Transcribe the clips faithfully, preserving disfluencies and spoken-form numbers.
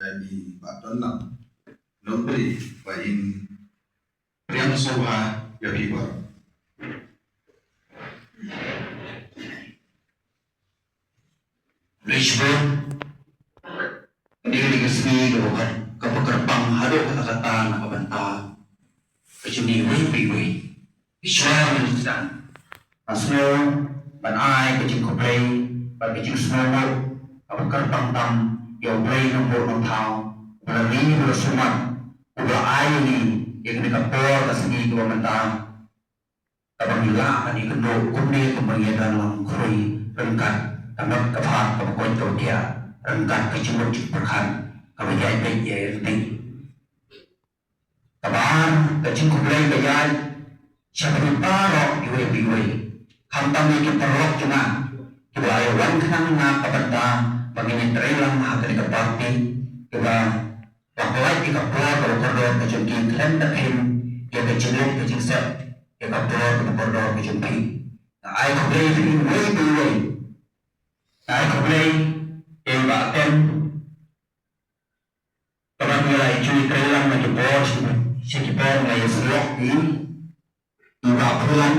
Ïa i Bah Donlam Nongbri ba in pdiang sngewbha ïa phi baroh. Khublei shibun. Kane ka dei ka sngi kaba, kaba kyrpang haduh katta katta na ka bynta ka jong ngi iwei pa iwei. Khublei shibun. Nga sngew ban ai ka jingkhublei bad ka jingsngewnguh kaba kyrpang tam ïa U Blei Nongbuh Nongthaw, uba la ri, uba la sumar, uba la ai ïa ngi ïa kane ka por ka sngi kaba mynta, kaba ngi lah ban ïakynduh kumne, kaba ngi ïadon lang khrui ryngkat ka met ka phad kaba koit kaba khiah, ryngkat ka jingmut jingpyrkhat kaba ïaid beit ïaid ryntih. Kaba ar, ka jingkhublei ka ïaid sha phi baroh iwei pa iwei, khamtam ïa ki paralok jong nga kiba la ïa wan khnang na ka bynta ba ngin ïatreilang ha kane ka party, kiba la pynlait ïa ka por kaba kordor ka jong ki khlem da kheiñ ïa ka jingleh ka jingsep ïa ka por kaba kordor ka jong phi. Nga ai khublei ïa phi iwei pa iwei. Nga ai khublei ïa i Bah Ken, kaba ngi la ïa ju ïatreilang na ki por sha ki por, nga ïa sngewthuh ïa i Bah Phulan,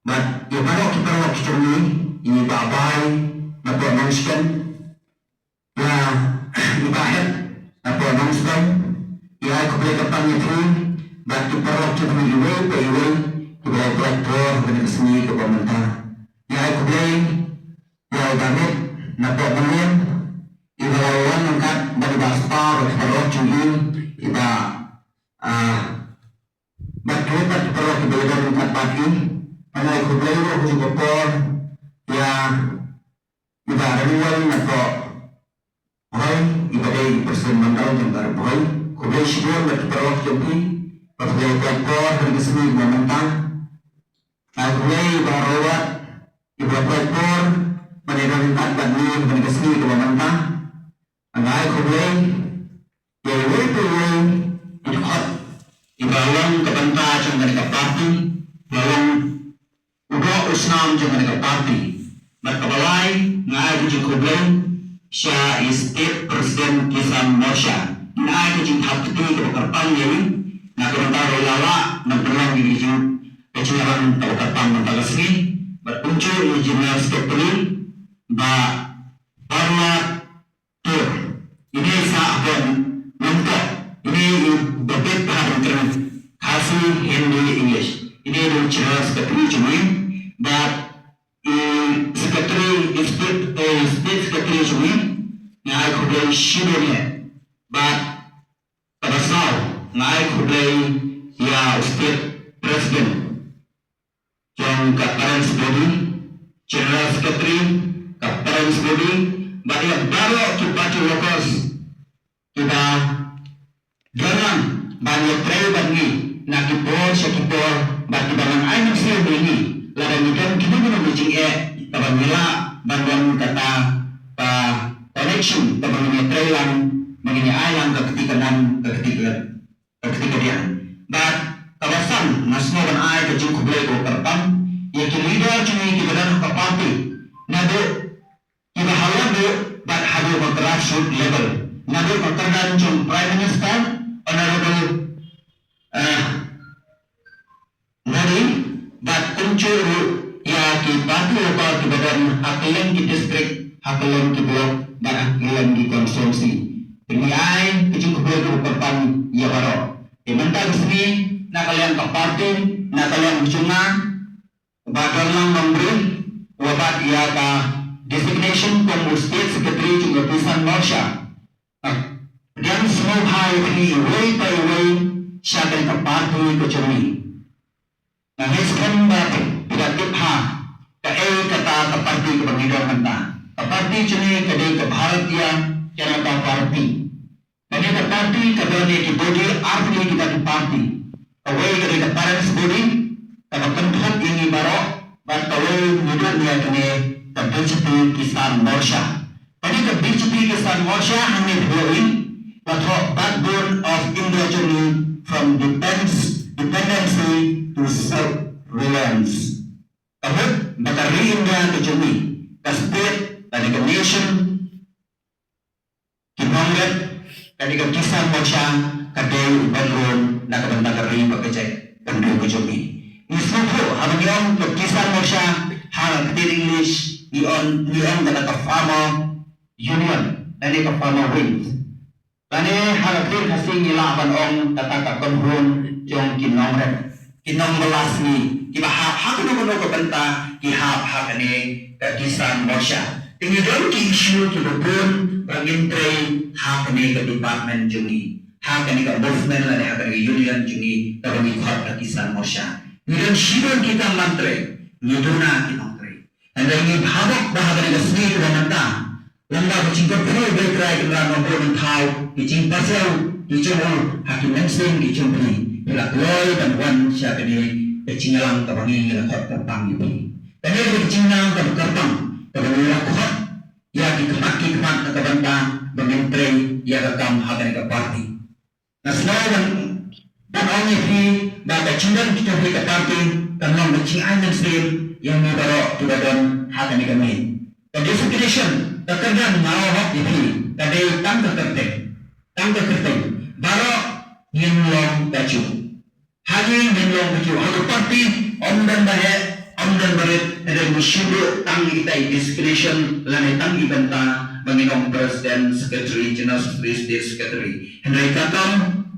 bad ïa baroh ki paralok ki jong ngi, i Bah Bai na pdeng Nongshken, ïa i Bah Het na pdeng Nongstoiñ. Ïa ai khublei kyrpang ïa phi bad ki paralok ki jong ngi iwei pa iwei kiba la pynlait por ha kane ka sngi kaba mynta. Ïa ai khublei ïa i Bah Mit na pdeng Mylliem, iba la wan ryngkat bad i Bah Spah bad ki paralok jong ngi, i Bah, ah, bad kiwei pat ki paralok kiba ïadon ryngkat bad ngi. Nga ai khublei ruh ha kane ka por ïa i Bah Raniwal na pdeng Bhoi, iba dei i President Mandal jong ka Ri Bhoi. Khublei shibun bad ki paralok jong phi ba phi la pynlait por ha kane ka sngi kaba mynta. Nga ai khublei ïa i Bah Robert, iba la pynlait por ban ïadon ryngkat bad ngi ha kane ka sngi kaba mynta. Nga ai khublei ïa iwei pa iwei, i dkhot iba long ka bynta jong kane ka party, ba long u doh u snam jong kane ka party. Bad kaba lai, nga ai ka jingkhublei sha i State President Kisan Morcha. Nga ai ka jingthap kti kaba kyrpang ïa i na ka bynta ba i la lah ban pynlong ïa ka jing, ka jingïalang kaba kyrpang mynta ka sngi. Bad kumjuh ïa i General Secretary Bah Barla Tur. Ine i sah hapoh Nongpoh. Ine i ba bit bha ban kren Khasi, Hindi, English. Ine i dei u General Secretary jong ngi. Bad i Secretary, i State, eh, State Secretary jong ngi, nga ai khublei shibun ïa. Bad kaba saw, nga ai khublei ïa u State President jong ka Parents Body, General Secretary ka Parents Body, bad ïa baroh ki party workers kiba don lang ban ïatrei bad ngi na ki por sha ki por, bad kiba nang ai mynsiem ïa ngi lada ngi don kino kino ki jingeh, kaba ngi lah ban don kata ka connection kaba ngin ïatrei lang, ba ngin ïa ai lang ka kti ka nam, ka kti ka ka kti ka diang. Bad kaba san, nga sngew ban ai ka jingkhublei kaba kyrpang ïa ki leader jong ngi kiba don ha ka party, naduh kiba ha lad bad haduh ka grassroots level, naduh ka kyrdan jong Prime Minister Honorable, eh, Modi, bad kumjuh ruh ïa ki party worker kiba don ha kylleng ki district, ha kylleng ki block bad ha kylleng ki constituency. Te ngi ai ka jingkhublei kaba kyrpang ïa baroh. Te mynta ka sngi, na ka liang ka party, na ka liang jong nga, Bah Donlam Nongbri, uba bat ïa ka designation kum u State Secretary jong ka Kisan Morcha, pdiang sngewbha ïa phi iwei pa iwei sha kane ka party ka jong ngi. Nga ngeit skhem ba phi da tip bha kaei kata ka party kaba ngi don mynta. Ka party jong ngi ka dei ka Bharatiya Janata Party. Kane ka party ka don ïa ki body arphew tylli kita ki party. Kawei ka dei ka Parents Body, kaba kynthup ïa ngi baroh, bad kawei ngi don ïa kane ka B J P Kisan Morcha. Kane ka B J P Kisan Morcha hangne phi ïohi, ka thoh Backbone of India Journey from Dependence, Dependency to Self-Reliance. Ka mut ba ka ri India ka jong ngi, ka state lane ka nation, ki Kane ka Kisan Morcha ka dei u bynrung na ka bynta ka ri bad ka jaitbynriew ka jong ngi. Ngi sngewthuh haba ngi ong ka Kisan Morcha ha ka ktien English ngi ong, ngi ong kata ka farmer union lane ka farmer wing. Lane ha ka ktien Khasi ngi lah ban ong kata ka kynhun jong ki nongrep, ki nongbylla sngi kiba hap ha kano kano ka bynta, ki hap ha kane ka Kisan Morcha. Te ngi don ki issue kiba bun ba ngin trei ha kane ka department jong ngi, ha kane ka movement lane ha kane ka union jong ngi kaba ngi khot ka Kisan Morcha. Ngi don shibun ki kam ban trei, ngi duna ki nongtrei. Hynrei ngi bha bok ba ha kane ka sngi kaba mynta, lada ka jingkyrkhu Blei Trai Kynrad Nongbuh Nongthaw, ki jingpasiaw ki jong u ha ki mynsiem ki jong phi, phi la kloi ban wan sha kane ka jingïalang kaba ngi la khot kyrpang ïa phi. Kane ka jingnang kaba kyrpang kaba ngi la khot ïa ki khmat ki khmat na ka bynta ba ngin trei ïa ka kam ha kane ka party. Nga sngewbha ban ong ïa phi ba ka jingdon ka jong phi ka party kan long ka jingai mynsiem ïa ngi baroh kiba don ha kane ka miet. Ka designation ka kyrdan nga ong ïa phi ka dei tang ka kyrteng, tang ka kyrteng. Baroh ngin long kajuh. Ha ngi ngin long kajuh, ha ka party ym don ba heh, ym don ba rit, hynrei ngi shu buh tang ïa kita i designation lane tang i bynta ba ngin ong president, secretary, general secretary, state secretary. Hynrei ka kam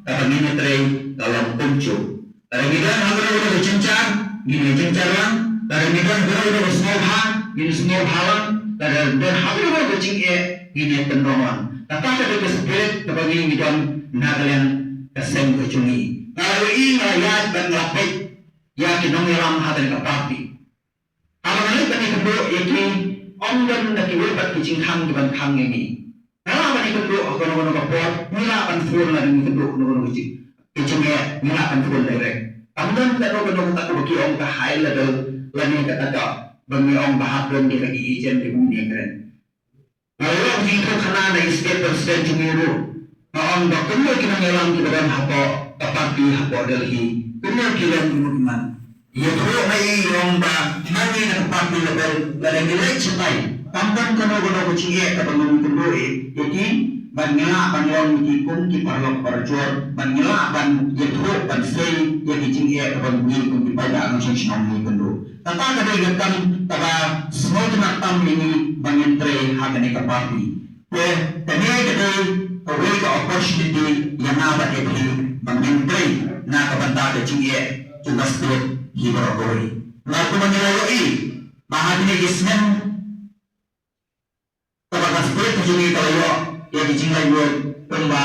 kaba ngin ïatrei ka long kumjuh. Lada ngi don ha kano kano ka jynjar, ngin ïa jynjar lang. Lada ngi don ha kano kano ka sngewbha, ngin sngewbha lang. Lada ngi don ha kano kano ka jingeh, ngin ïa kyndong lang. Kata ka dei ka spirit kaba ngi ngi don na ka liang ka seng ka jong ngi. Nga la ïohi, nga la ïaid bad nga la peit ïa ki nongïalam ha kane ka party. Haba nga leit ban ïakynduh ïa ki, ym don da kiwei pat ki jingkhang kiban khang ïa ngi. Nga lah ban ïakynduh ha kano kano ka por, ngi lah ban phone lada ngi ïakynduh kano kano ka jing, ka jingeh, ngi lah ban phone direct. Ym don kano kano kata kaba ki ong ka high level lane kata kaba ngi ong ba hap don ïa ka agent kiba ngin ïakren. Nga la ïoh jingïathuhkhana na i state president jong ngi ruh. Nga ong ba kumno ki nongïalam kiba don hapoh ka party hapoh Delhi, kumno ki long, kumno ki man. Ïathuh ma i, i ong ba ma ngi na ka party level lada ngi leit shatai, kam don kano kano ka jingeh kaba ngin kynduh ïa ki, ban ngi lah ban long ïa ki kum ki paralok parajor, ban ngi lah ban ïathuh ban sei ïa ki jingeh kaba ngi kum ki paidbah nongshong shnong ngi kynduh. Kata ka dei ka kam kaba sngewtynnat tam ïa ngi ba ngin trei ha kane ka party. Te kane ka dei kawei ka opportunity ïa nga bad ïa phi ba ngin trei na ka bynta ka jingeh jong ka state hi baroh kawei. Namar kumba ngi la ïohi ba ha kine ki snem kaba ka state ka jong ngi ka la ïoh ïa ki jinglaitluid kumba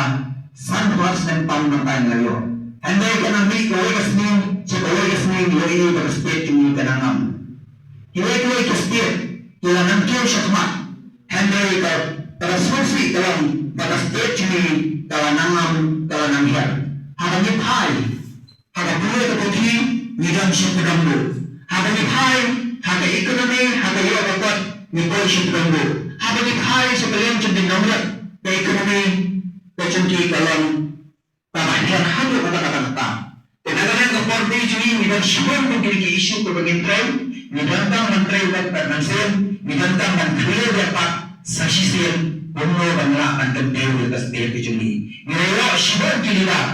sanphew snem tam mynta ngi la ïoh. Hynrei ka nang mih kawei ka sngi sha kawei ka sngi ngi ïohi ba ka state jong ngi ka nang ngam. Kiwei kiwei ki state ki la nang kiew shakhmat. Hynrei ka, ka sngewsih ka long ba ka state jong ngi ka la nang ngam, ka la nang hiar. Haba ngi phai ha ka pule ka puthi ngi don shipdong buh. Haba ngi phai ha ka economy, ha ka ïoh ka kot ngi poi shipdong buh. Haba ngi phai sha ka liang jong ki nongrep, ka economy ka jong ki ka long kaba hiar haduh katta katta katta. Te na ka liang ka party jong ngi ngi don shibun kum kine ki issue kiba ngin trei. Ngi don tang ban trei bad bad ban sien, ngi don tang ban clear ïa pat sa shisien kumno ban lah ban kyntiew ïa ka state ka jong ngi. Ngi la ïoh shibun ki leader.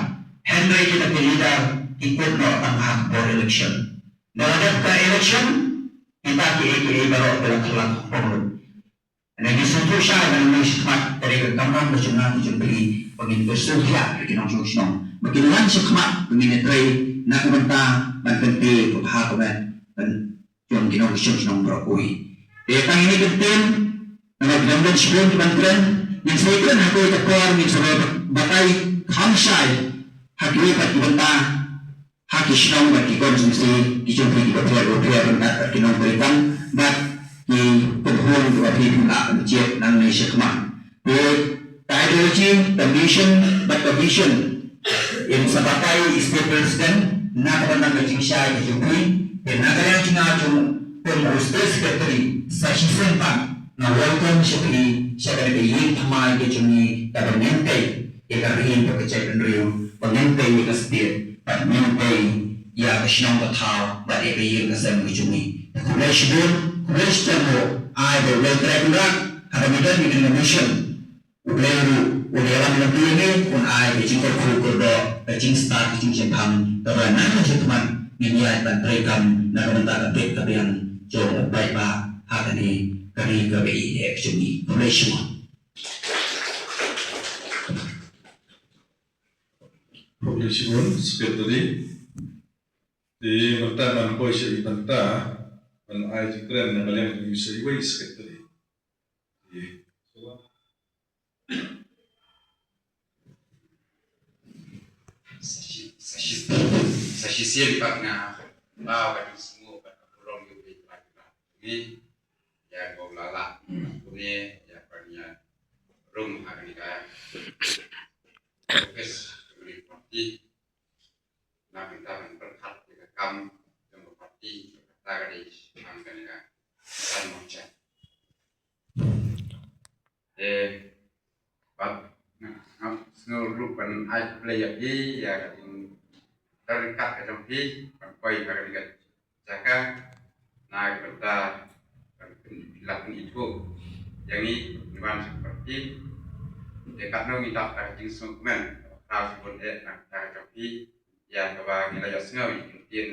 Hynrei kita ki leader ki kut noh tang ha ka por election. Da la dep ka election, kita kiei kiei baroh ki la khlad hok lut. Hynrei ngi sngewthuh shai ba nangne shakhmat ka dei ka kamram ka jong nga ka jong phi ba ngin pyrshang ïa ki nongshong shnong ba kin wan shakhmat ba ngin ïatrei na ka bynta ban kyntiew ka bha ka met ban jong ki nongshong shnong baroh kawei. Te tang ïa kine ki ktien, namar ki dang don shibun ki ban kren, ngin sa ïakren ha kawei ka por, ngin sa batai kham shai ha kiwei pat ki bynta ha ki shnong bad ki constituency ki jong phi kiba pher ba pher ryngkat bad ki nongtrei kam bad ki kynhun kiba phi phi lah ban jied nangne shakhmat. Te ka ideology, ka mission bad ka vision yn sa batai i state president na ka bynta ka jingshai ka jong phi. Te na ka liang jong nga jong kum u state secretary sa shisien pat nga welcome sha phi sha kane ka ïing thymmai ka jong ngi kaba ngin tei ïa ka ri bad ka jaitbynriew, ba ngin tei ïa ka state bad ngin tei ïa ka shnong ka thaw bad ïa ka ïing ka sem ka jong ngi. Khublei shibun, khublei shibun. Ai ba U Blei Trai Kynrad haba ngi don ïa kane ka mission, U Blei ruh u Lem tu ine un ai ka jingkyrkhu kyrdoh, ka jingstad, ka jingshemphang, kaba nang ka jingkhmat ngin ïaid ban treikam na ka bynta ka bit ka biang jong u paidbah ha kane ka ri kaba ïeit ka jong ngi. Khublei shibun. Khublei shibun Secretary. Te mynta ngan poi sha i bynta ban ai jingkren na ka liang jong i Secretary. Te sa shi- sa shi- sa shisien pat nga baw ka jingsngew bad ka burom ïa u Blei Trai jong ngi. Ïa ka bym lah lah pune ïa ka ïa rung ha kane ka office Communist Party. Na ka bynta ban pyrkhat ïa ka kam jong ka party, kata ka dei shaphang kane ka Kisan Morcha. Eh, bad nga sngew ruh ban ai khublei ïa phi ïa ka jingdon ryngkat ka jong phi ban poi ha kane ka jaka na ka bynta ban pynlong ïa ngi, ngi wan sha ka party. Te katno ngi dap da ka jingsngewkmen kaba khraw shibun eh na ka bynta ka jong phi ïa kaba ngi la ïohsngew ïa ki ktien,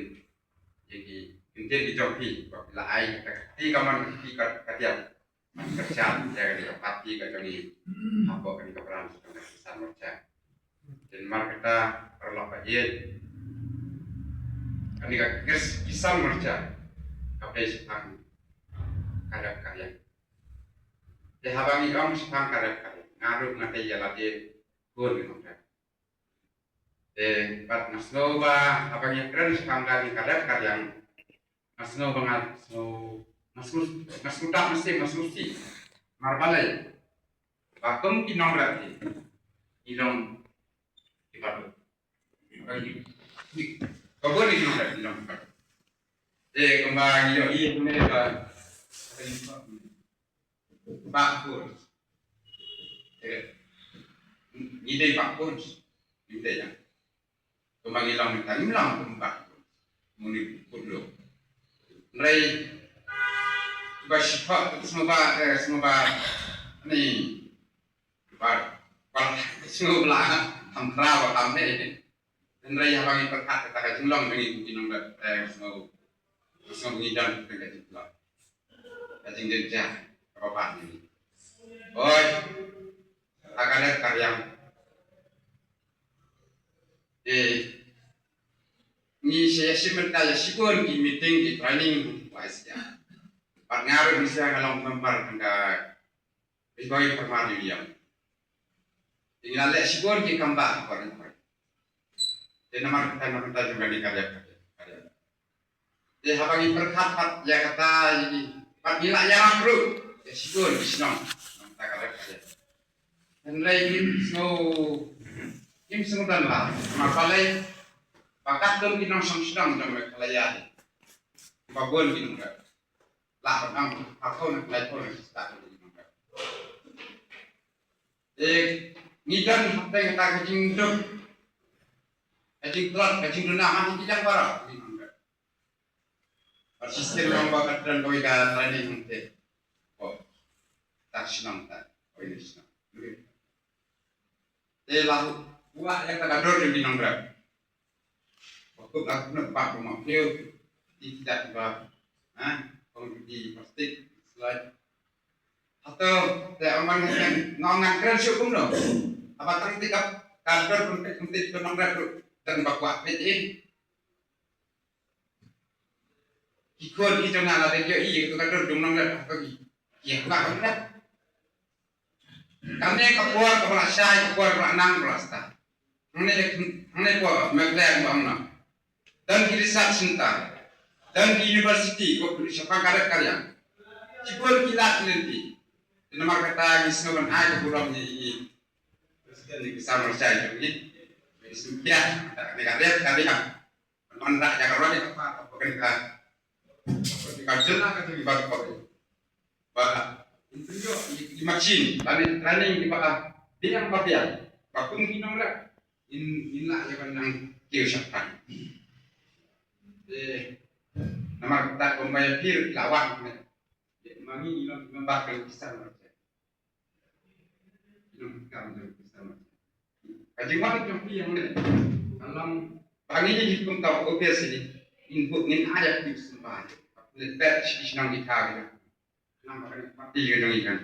ïa ki ktien ki jong phi ba phi la ai ka kti kamon ka kti ka ktiang ban kyrshan ïa kane ka party ka jong ngi hapoh kane ka branch jong ka Kisan Morcha. Te namar kata paralok ba ïeit, kane ka Kis- Kisan Morcha ka pei shaphang ka rep ka riang. Te haba ngi ong shaphang ka rep ka riang, nga ruh nga tei ïa lade bun ngi ong rep. Te bad nga sngew ba haba ngi kren shaphang kane ka rep ka riang, nga sngew ba nga sngew, nga sngew, nga sngew tap mesti, nga sngew si. Namar balei? Ba kum ki nongrep hi ngi long ki patut. Ka bun ki nongrep ngi long ki patut. Te kumba ngi ïohi hangne ba backbone. Te ngi dei backbone. Ngi dei ïa. Kumba ngi long mynta ngim long kum backbone. Muni kut lo. Hynrei ba shiphang sngewbha, eh, sngewbha ni ba ba sngewbha ham khraw ba ham ne. Hynrei haba ngi pyrkhat kata ka jinglong jong ngi kum ki nongrep, eh, sngew, sngew ngi don kata ka jinglong, ka jingjynjar kaba bha ngi. Oi, ha ka rep ka riang. Eh, ngi sa ïashim bynta ïa shibun ki meeting, ki training, ba ïa. Bad nga ruh ngi sa nga long member jong ka Ri Bhoi Pharma Union. Ngi la leh shibun ki kam ba ha Ri Bhoi. Te namar kata, namar kata jong kane ka rep ka riang. Te haba ngi pyrkhat pat ïa kata, ïa ki pat ngi la ïarap ruh ïa shibun ki shnong. Namar kata ka rep ka riang. Hynrei ngim sngew, ngim sngew don lad. Namar balei? Ba katto ki nongshong shnong jong Meghalaya hi, ba bun ki nongrep. Lah ban ong ha ko na lai ko na stad. Te ngi don hapdeng kata ka jingduk, ka jingtlot, ka jingduna, man ki jang baroh. Bad shisien long ba ka don kawei ka training hangtei. Ko ta shnong ta, kawei na shnong. Te la wah ïa kata ka dur jong ki nongrep. Ba kut la kut ba ko ma phew. Ti ti dat ba. Ha? Kong ti plastik, slide. Hato te ong ban ngan, ngan kren shuh kumno? Haba tang ti ka, ka dur pynpeit pynpeit ka nongrep ruh. Don ba kwah peit eh. Ki khun ki jong nga la dei ïohi ïa ka dur jong nongrep ha ka ki. Ïa ka nongrep. Kane ka por kaba la shai, ka por ba la nang, ba la stad. Hangne, hangne por Meghalaya ba ong na. Don ki research center, don ki university, ko shaphang ka rep ka riang. Shibun ki lad ki lynti. Te namar kata ngi sngew ban ai ka burom ïa i President ni ki samar shai jong ngi. Ngi sngew pdiang kane ka rep ka riang. Ban wanrah ïa ka roi ka par ka pyrkhat ka, ka jylla ka jong i baroh. Ba in pynïoh i, i machine lane training kiba biang ba biang ba kum ki nongrep in, in lah ïa ban nang kiew shaphrang. Te namar kata kumba ïa phi la wan ne, ïa ma ngi ngi long member ka Kisan Morcha. Ngi long ka Kisan Morcha. Ka jingwan jong phi hangne ka long ba ngi ngi kum ka obviously ngin buh, ngin ai ïa phi symbai. Ngin bet shi shnong ki thaw ki. Nang ba ka party ka jong ngi kan.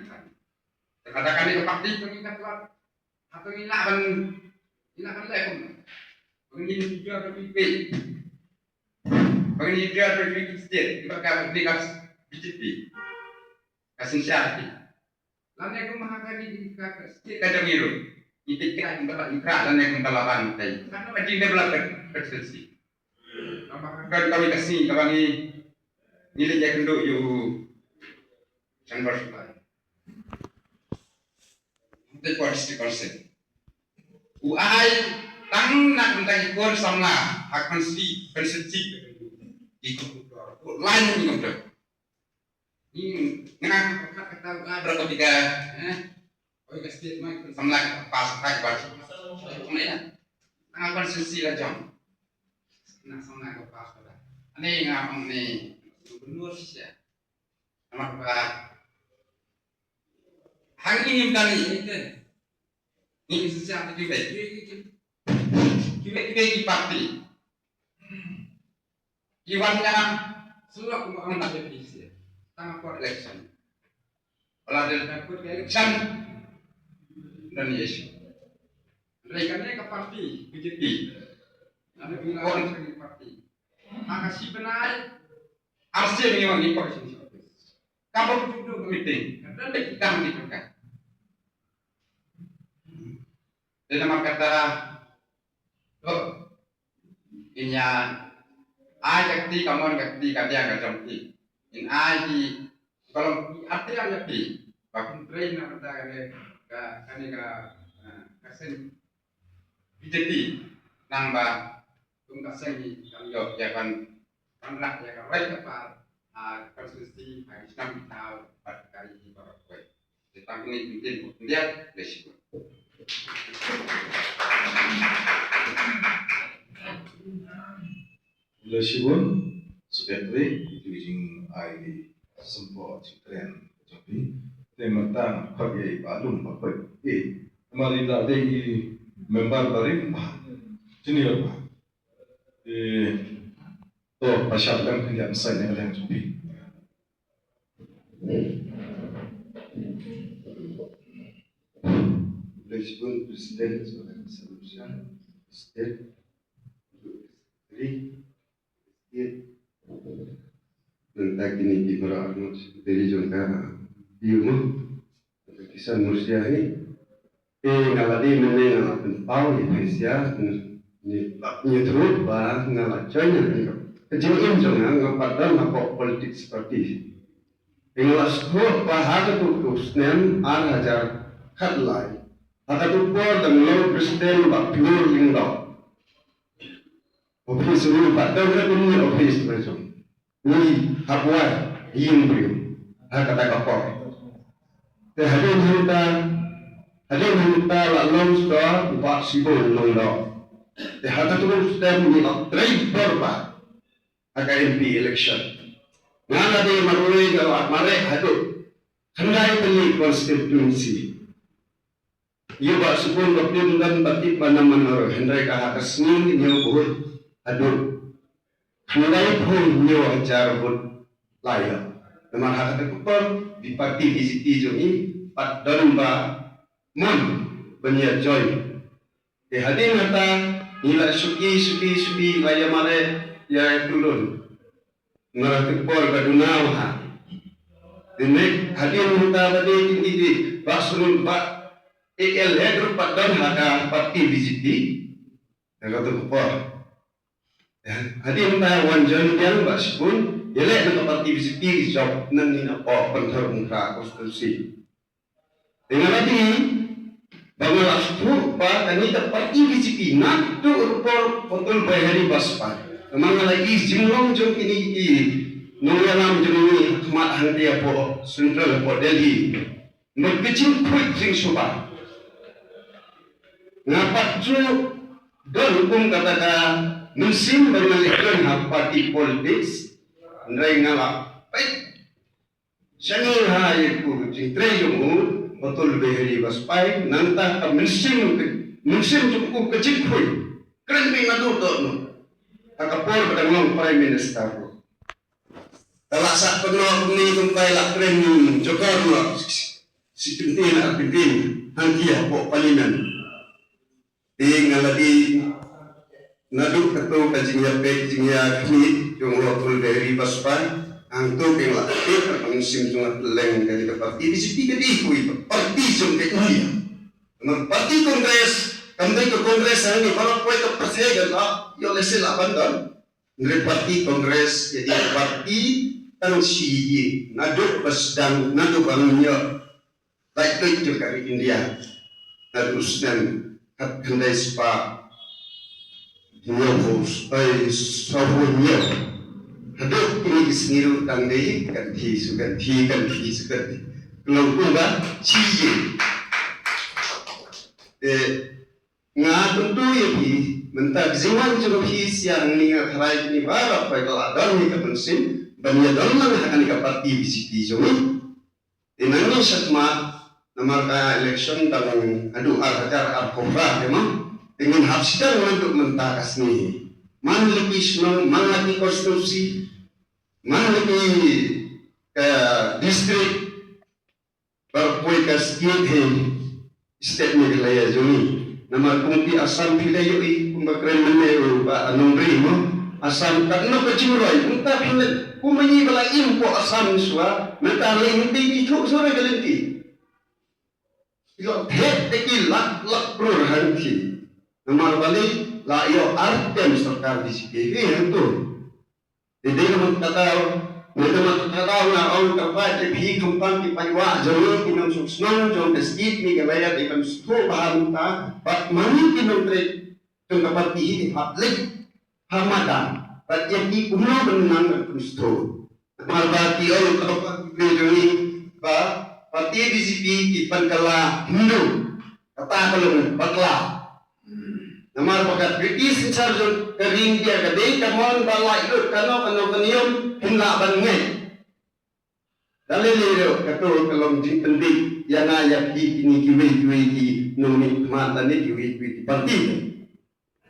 Te kata kane ka party ka jong ngi kan tlot. Hato ngi lah ban, ngi lah ban leh kumno? Ba ngi ngi jia ka B J P. Ba ngi ngi jia ka B J P state, ba ka B J P. Ka synshar ki. Lane kum ha kane ka state ka jong ngi ruh. Ngi peit ka kumba la ngi kra lane kumba la ban tai. Ka no ka jingdevelop ka constituency. Kaba ka kawei ka sngi kaba ngi, ngi leit ïakynduh ïa u Shanbor Shubai. Te por district council. U ai tang na ka bynta ki khun samla ha constituency, constituency ki khun, u lain ki khun. Ni nga ka ka ka ta u ai bra ka bika, eh? Oi ka state mai khun samla ka pass ka ba. Oi na. Nga constituency la jong. Na samla ka pass ka ba. Ani nga ong ni gubernur shisha. Namar ba hangin ngim dang ïohi te. Ngim shisha te kiwei kiwei kiwei kiwei ki party. Ki wan ïa surok kumba ong ba ki shisha. Tang por election. Wala dei tang por election. Dan yes. Dei kane ka party B J P. Nang ki party. Ha ka shi bnai. Arsien ngi wan ngi por election. Ka bok tu tu meeting. Ka dang dei kita meeting ka. Dei namar kata, to, in ïa ai ka kti kamon, ka kti kadiang ka jong phi. In ai ki, ka long ki ati ïa phi. Ba kin trei na kata kane ka, kane ka, eh, ka seng B J P. Nang ba kum ka seng ngi kan ïoh ïa kan, kan rah ïa ka roi ka par, ah, constituency, ah, ki shnong ki thaw bad ka ri baroh kawei. Te tang kine ki ktien ba khyndiat, khublei shibun. Khublei shibun Secretary, ïa ki jingai symboh jingkren jong phi. Te mynta nga khot ïa i Bah Lum ba khot ïa i. Namar i la dei i member barim ba senior ba. Te to, ba shah lem khyndiat, sa ïa ka liang jong phi. Khublei shibun President, Secretary, Secretary, Secretary. Nangta kine ki para arngut Secretary jong ka P U mo. Nangta ki san mursia hi. Te nga la dei mynne nga la pynpaw ïa phi sha, ngi, ngi, ngi thru ba nga la join ïa ka jingim jong nga, nga pat don hapoh politics party. Te nga la sngewthuh ba ha katu tu snem ar hajar khatlai, ha katu por dang long president Bah Phlur Lyngdoh. Office ruh pat dang ka dum ni office ba jong. Ni hap wai ïing briew ha kata ka por. Te hadien hangta, hadien hangta la long sha u Bah Shibun Lyngdoh. Te ha katu snem ni la trei por ba ha ka M P election. Nga la dei marwei nga la mareh haduh khyndai tylli constituency. Ïa Bah Shibun ba pynban ba tip ba na man ruh, hynrei ka ha ka sngi ngi ñiew vote haduh khyndai phew hynñiew hajar vote la ïoh. Namar ha kata ka por, di party B J P jong ngi pat don ba mon ban ïa join. Te hadien kata ngi la shuki shuki shuki la ïa mareh ïa tulun. Namar kata ka por ka duna ha. Te ne hadien kata ba dei ki ki ba sunun ba A L head ruh pat don ha ka party B J P. Ïa kata ka por. Hadien kata wan join biang Bah Shibun, ïaleh na ka party B J P ki jop nangne na pdeng Pynthor Umkhrah constituency. Te nga la dei ba nga la sngewthuh ba kane ka party B J P naduh ka por Atal Bihari Vajpayee. Namar nga la i jinglong jong kine ki nongïalam jong ngi ha khmat hangtei hapoh Central hapoh Delhi. Bad ka jingkhuid jingsngewbha. Nga pat ju don kum kata ka mynsiem ba nga leit join ha party politics. Hynrei nga la peit shane ha ïa ka jingtrei jong u Atal Bihari Vajpayee, nangta ka mynsiem ka, Mynsiem jong u ka jingkhuid. Kren beit naduh dohnud. Ha ka por ba dang long Prime Minister ruh. Te la sah pynnoh kumne kumba la kren jokor noh. Shi kyntien ar kyntien. Hangta hapoh Parliament. Te nga la dei naduh kato ka jingïapeit jingïakhmih jong u Atul Bihari Vajpayee. Hangto ka la peit ka mynsiem jong nga, te leng kane ka party B J P ka dei kawei ka party jong ka India. Namar party Congress, kam dei ka Congress hangne baroh kawei ka pyrthei ka la ïoh lehse la ban don. Hynrei party Congress ka dei ka party tang shi ïing, naduh ba sdang, naduh ba ngin ïoh laitluid jong ka ri India. Naduh u snem khatkhyndai spah hynñiewphew, ai, sawphew hynñiew. Haduh kine ki sngi ruh tang dei kan thie shu kan thie, kan thie shu kan thie. Ka long kumba shi ïing. Te nga kyntu ïa phi, mynta ka jingwan jong phi sha hangne nga tharai kine baroh phi ka la don hi ka mynsiem ban ïa don lang ha kane ka party B J P jong ngi. Te nangne shakhmat, namar ka election dang haduh ar hajar arphew phra te mo. Te ngin hap sdang naduh mynta ka sngi. Man la ki shnong, man la ki constituency, man la ki, eh, district, baroh kawei ka state hi, state Meghalaya jong ngi. Namar kum ki Assam phi la ïohi, kumba kren mynne u Bah Nongri mo. Assam katno ka jingroi, mynta phi la, kum ma ngi ba la im hapoh Assam shuwa, mynta lei hangtei ki thuh shuwa ka lynti. Ki la thep da ki lak lak klur hangtei. Namar balei, la ïoh ar term sorkar B J P hi hangto. Te dei namar kata, dei namar kata nga ong kyrpad ïa phi khamtam ki paidbah jong ngi, ki nongshong shnong jong ka state Meghalaya, dei ban sngewthuh bha mynta bad ma ngi ki nongtrei jong ka party hi, ki hap leit ha madan bad ïa ki kumno ban nang ban pynsngewthuh. Namar ba ki ong ka party jong ngi ba party B J P ki pynkylla Hindu, kata ka long bakla. Namar ba ka British in charge jong ka ri India ka dei ka mon ba laitluid kano kano ka niam phin lah ban ngeit. Da lei lei ruh kato ka long jingpynbeit ïa nga ïa phi kine kiwei kiwei ki nongmihkhmat lane kiwei kiwei ki party.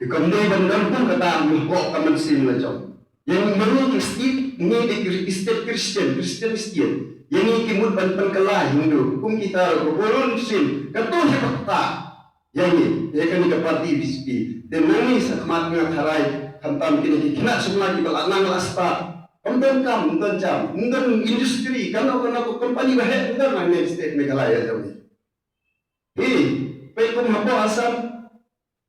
Te kam dei ban don kum kata, mih hapoh ka mynsiem la jong. Ïa ngi ma ngi ki state, ngi dei ki state Christian, Christian state. Ïa ngi ki mut ban pynkylla Hindu kum kita ruh, ka burom mynsiem. Kato hi ba kata. Ïa ngi, ïa kane ka party B J P. Te nangne shakhmat nga tharai, khamtam kine ki khynnah samla kiba la nang la stad. Ym don kam, ym don jam, ym don industry, kano kano ka company ba heh ym don hangne state Meghalaya jong ngi. Hi, peit kum hapoh Assam.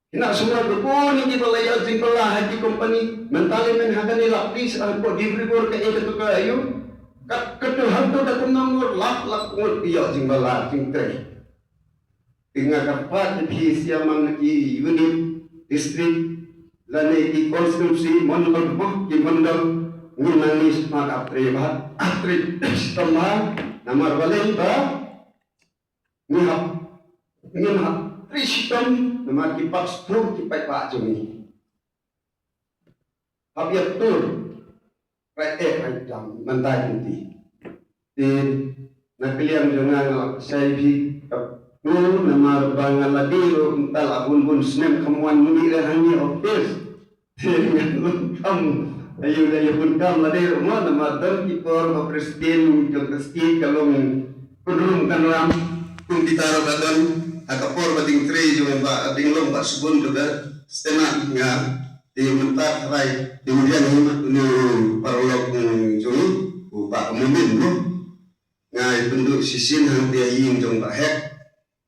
Khynnah samla kiba bun kiba la ïoh jingkylla ha ki company. Mynta lei mynta ha kane la plie hapoh Dibrugarh kaei kato ka aiu. Kat kato hangto da kum ngur lak lak ngut ki ïoh jingkylla jingtrei. Te nga kyrpad ïa phi sha man ki unit, district, lane ki constituency, mondol, ki mondol, ngin nang ïa smat ap trei bha, ap trei shitom bha, namar balei ba ngin hap, ngin hap trei shitom, namar ki paidbah, ki paidbah jong ngi. Hap ïa tur, rai eh rai dang, mynta ki ti. Te na ka liang jong nga nga la pynshai phi, ka tu namar ba nga la dei ruh mynta la bun bun snem kam wan ngi re hangne office. Te nga lum kam, ayu da yu bun kam la dei ruh mo namar don ki por ba president jong ka state ka long pynrum pynram kum kita ruh ka don ha ka por ba ding trei jong ba ding long ba subun jong ka stena nga. Te mynta tharai te mynta hi mat une u paralok jong u Bah Momin mo. Nga ïa pynduh shisien hangta ïing jong Bah Hek.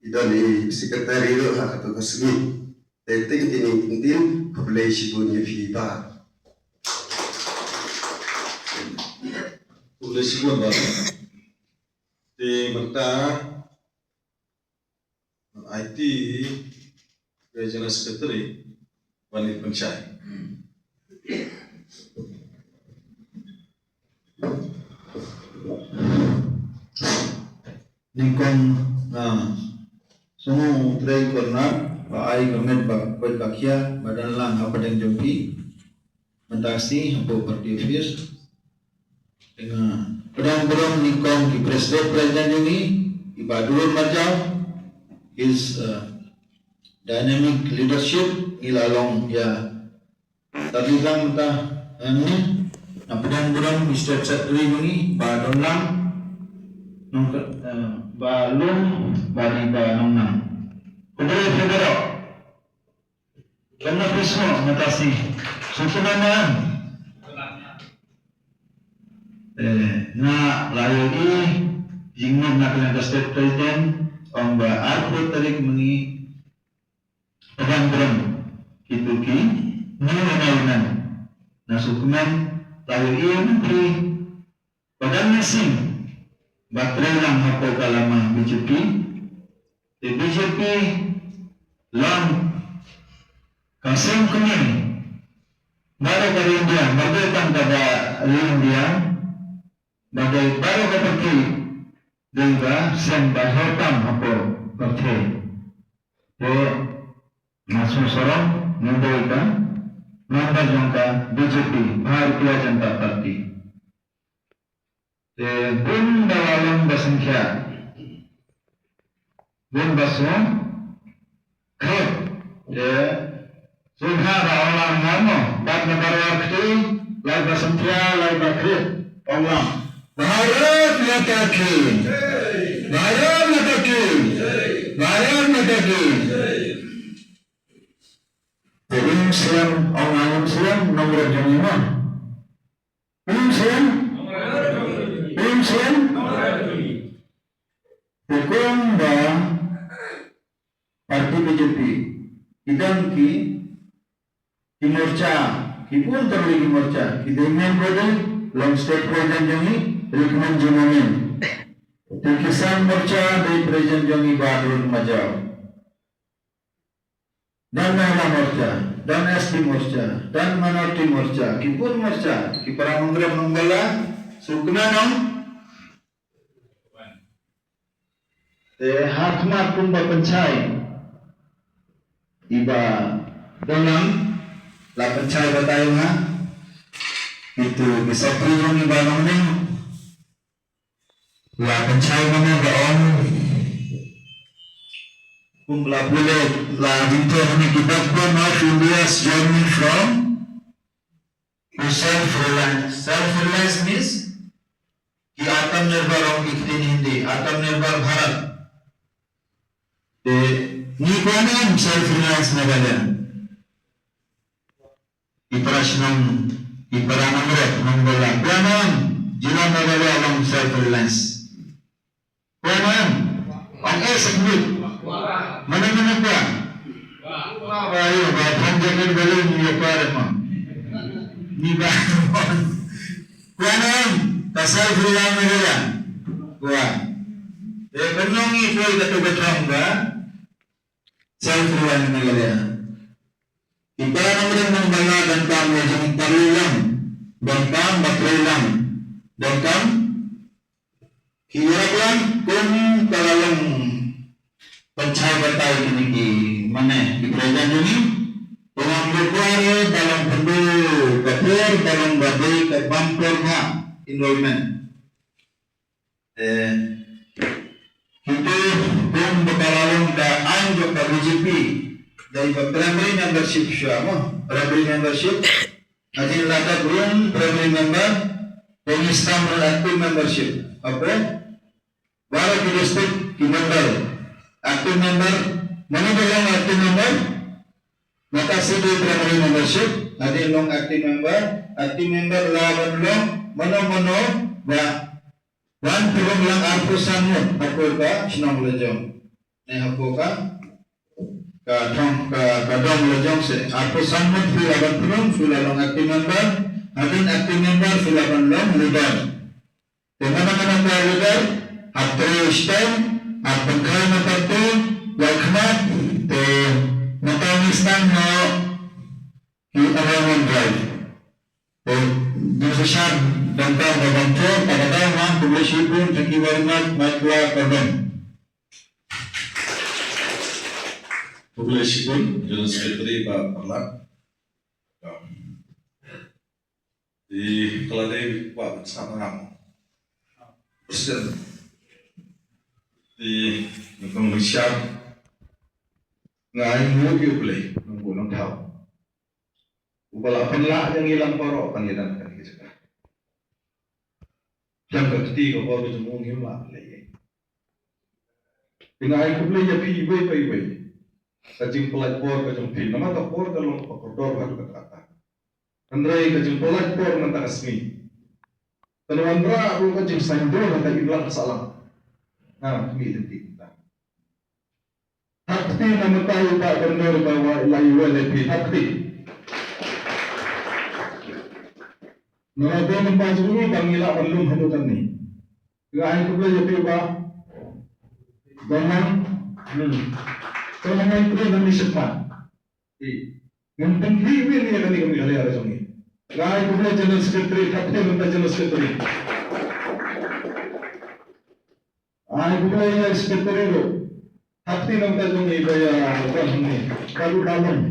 I don i secretary ruh ha kato ka sngi. Te teng teng teng teng khublei shibun ïa phi bah. Khublei shibun bah. Te mynta aiti Regional Secretary ban ïa pynshai. Nyngkong, ah, sngew u trei corner ba ai ka met ba koit ba khia ba don lang ha pdeng jong phi. Mynta ka sngi hapoh party office. Te nga pdiang burom nyngkong ki president president jong ngi, i Bah Durun Marjaw, His, uh, dynamic leadership ngi la long ïa. Tadi lang ta, eh, ni, na pdeng burom Mister Secretary jong ngi, Bah Donlang, nong, eh, Bah Lum, Bah Di, Bah Nongnang. Khublei shibun. Kane phi sngewthuh, nga tasi. Sngewthuh na. Eh, nga la ïohi jingmut na ka liang ka State President, ong ba arphew tarik mynni pdeng burom kito ki new announcement. Na sngewkmen la ïohi u Myntri ba dang missing ba trei lang hapoh ka lama B J P. Te B J P long ka seng kmie baroh ka ri India, ba dei tang kaba ri India, ba dei baroh ka pyrthei, dei ba seng ba heh tam hapoh pyrthei. Te nga sngewsarong, nga dei ka member jong ka B J P, Bharatiya Janata Party. Te bun ba la long ba sngewthuh. Bun ba sngewthuh. Te sngewthuh ba ong lang ha mo, bad na baroh kti, lai ba sngewthuh, lai ba kti. Ong lang. Bharat Mata Ki. Bharat Mata Ki. Bharat Mata Ki. Te um slem, ong lang um slem, nongrim jong ngi mo. Um slem. Um slem. Te kumba party B J P, ki don ki, ki morcha, ki bun tylli ki morcha, ki dei member dei, long State President jong ngi, Rikman Jimomin. Te Kisan Morcha dei President jong ngi Bah Durun Majaw. Don Mahila Morcha, don S T Morcha, don Minority Morcha, ki bun morcha, ki para nongrim nongbylla, sngewkmen nong. Te ha khmat kumba pynshai i Bah Donlang, la pynshai batai ha. Itu ki sopri jong i Bah Nongneng. La pynshai mano ba ong. Kum la pule la dinte hane ki backbone of India's journey from to self-reliance. Self-reliance means ki Atmanirbhar ong ki ktien Hindi, Atmanirbhar Bharat. Te ngi kwah nam self-reliance Meghalaya. I para shnong, i para nongrim nongbylla. Kwah nam jylla Meghalaya long self-reliance. Kwah nam. Ong eh sa khyndiat. Mano mano kwah. Kwah ba ïa ba thong jacket ba lum ïa kwah re ma. Ni ba. Kwah nam. Ka self-reliance Meghalaya. Kwah. Eh, kynnoh ngi poi kato ka thong ba self-reliance Meghalaya. I para nongrim nongbylla donkam ïa jingparalok lang, donkam ba trei lang, donkam ki ïarap lang kum ka la long pynshai batai kine ki mane ki president jong ngi. Ba long ba kwah re ba long pyndu ka por ba long ba dei ka bam por ba enrollment. Eh, kito kum ba ka la long ka aiñ jong ka B J P, dei ba primary membership shuwa mo, primary membership. Hadien la dep rum primary member, te ngi sdang ruh active membership. Hapoh baroh ki district ki member, active member, mano ba long active member, mynta shi dei primary membership, hadien long active member, active member la ban long mano mano ba wan pynrung lang arphew san ngut hapoh ka shnong la jong. Ne hapoh ka, ka thong ka, ka dong la jong se. Arphew san ngut phi la ban pynrung, phi la long active member. Hadien active member phi la ban long leader. Te mano mano ka leader, hap trei stem, hap pynkheiñ na party, ïa khmat, te mynta ngi sdang noh ki enrollment drive. Te, Mister Shah, donkam da ban thok, ta ka dei ma, khublei shibun, thank you very much, Mike Wa, Kordon. Khublei shibun, General Secretary Bah Parlat. Te, ka la dei Bah Bah Sam Ngam. President. Te, Bah Shah. Nga ai nguh ïa U Blei, nongbuh nongthaw, uba la pynlah ïa ngi lang baroh ban ïadon ha kane ka jaka. Khlem ka kti ka bor ka jong u ngim lah ban leh ei. Te nga ai khublei ïa phi iwei pa iwei. Ka jingpyllait bor ka jong phi, namar ka bor ka long kaba kordor haduh katta katta. Hynrei ka jingpyllait bor mynta ka sngi kan wanrah ruh ka jingsaiñdur ha ka imlang ka sahlang. Nga khmih lynti mynta. Thap kti na mynta ïa u Bah Gardner ba la iwei ïa phi, thap kti. Nga la don mynta jong ngi ba ngi lah ban lum haduh katne. Nga ai khublei ïa phi Bah Donlang. Hmm. To, nga ai khublei na mi shakmat. Ngin pynkhih ïa kane ka Meghalaya ka jong ngi. Nga ai khublei General Secretary, thap kti na mynta General Secretary. Ai khublei ïa Secretary ruh. Thap kti na mynta jong ngi ba ïa wan hangne. Ka dei Bah Long.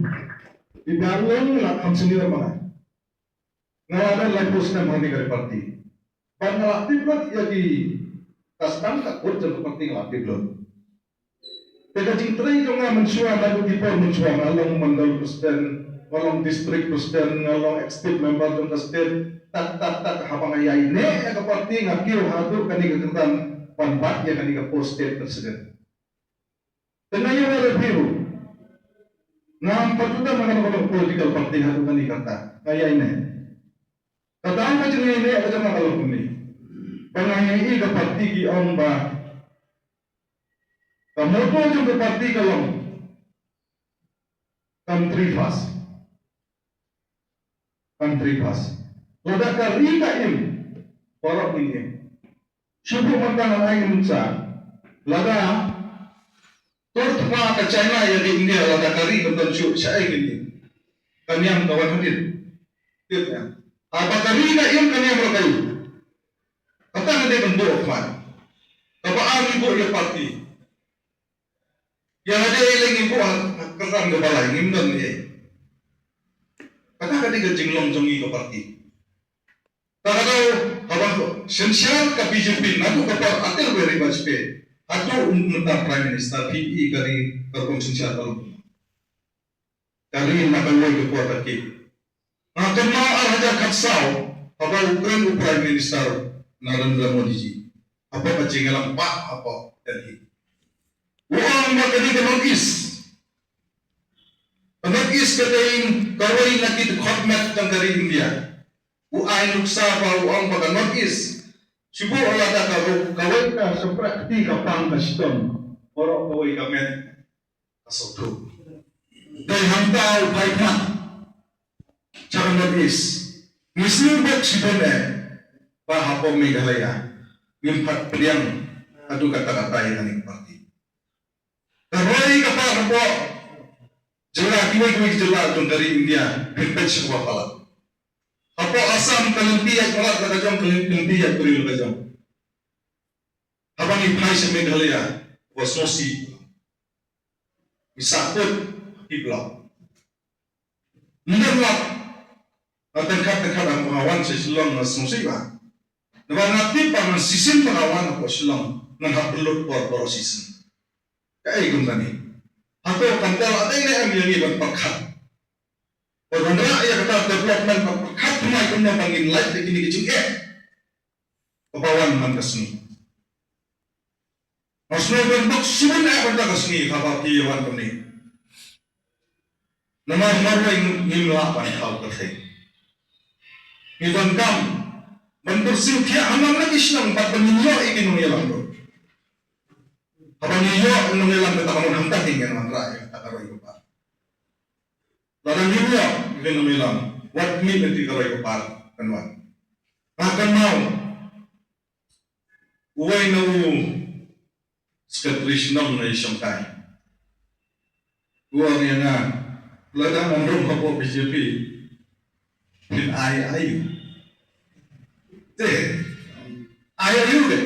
I Bah Long la kham senior ma nga. Nga la don laiphew snem ha kane ka party. Bad nga la tip lut ïa ki ka sdang ka kut jong ka party, nga la tip lut. Te ka jingtrei jong nga mynshuwa, naduh ki por mynshuwa, nga long mandal president, nga long district president, nga long executive member jong ka state. Tat tat tat, haba nga ïaineh ïa ka party, nga kiew haduh kane ka kyrdan ban bat ïa kane ka post state president. Te nga ïa wan review. Ngam pat ju don ha kano kano political party haduh kane ka kyrta. Nga ïaineh. Ka daw ka jingïaineh ka jong nga ka long kumne. Ba nga ïohi ka party ki ong ba ka motto jong ka party ka long country first. Country first. Lada ka ri ka im, baroh ngin im. Shu buh mynta ngan ai nuksa. Lada tur thma ka China ïa ka India, lada ka ri kam don shuh, shaei ngin im? Ka niam ka wan hadien. Tip ïa. Haba ka ri ka im, ka niam ruh ka im. Kata ka dei ban buh khmat. Kaba ar ngi buh ïa party. Ïa lade lei ngi buh ha, ha kyrdan ka balai, ngim don ei. Kata ka dei ka jinglong jong ngi ka party. Ta ka daw, haba synshar ka B J P, naduh ka por Atal Bihari Vajpayee haduh mynta Prime Minister, phi i ka ri ka rukom synshar ka long. Ka ri na kawei ka por ka kit. Nga kynmaw ar hajar khatsaw, haba u kren u Prime Minister Narendra Modi ji hapoh ka jingïalang bah hapoh Delhi, u ong ba kane ka North East, ka North East ka dei kawei na ki dkhot met jong ka ri India. U ai nuksa ba u ong ba ka North East, shu buh lada ka ru-, kawei ka shympriah kti ka pang ka shitom, baroh kawei ka met ka sngewthuh. Dei hangta u phai khmat sha ka North East. Ngi sngewbha shibun eh ba hapoh Meghalaya ngim pat pdiang haduh katta katta ïa kane ka party. Ka roi ka par hapoh jylla, kiwei kiwei ki jylla jong ka ri India, phin peit sha kaba palat. Hapoh Assam ka lynti ïaid palat la ka jong, ka lynti ïaid briew la ka jong. Haba ngi phai sha Meghalaya, ba sngewsih. Ngi sahkut ha ki block. Ym don lad. Nga tyngkhat tyngkhat ba nga wan sha Shillong nga sngewsih bha. Naba nga tip ba ngan shisien ba nga wan hapoh Shillong ngan hap pynlut por baroh shisien. Kaei kum kane? Hato kam dei la dei ne em ïa ngi ban pyrkhat? Ban wanrah ïa kata development ban pyrkhat thymmai kumno ba ngin lait da kine ki jingeh kaba wan man ka sngi. Nga sngewbha ban bok shibun eh ban da ka sngi haba phi ïa wan kumne. Namar marwei ngim lah ban thaw kyrthei. Ngi donkam ban pyrsiew thiah hangne na ki shnong bad ban ngin ïoh ïa ki nongïalam ruh. Haba ngi ïoh ïa ki nongïalam kata ka mut hangta ngin wanrah ïa kata ka roi ka par. Lada ngim ïoh ïa ki nongïalam, wat mih lynti ka roi ka par kan wan. Nga kynmaw uwei na u Secretary Shnong na i Shongkai u ong ïa nga, lada ngan rung hapoh B J P phin ai aïu? Te ai aïu de?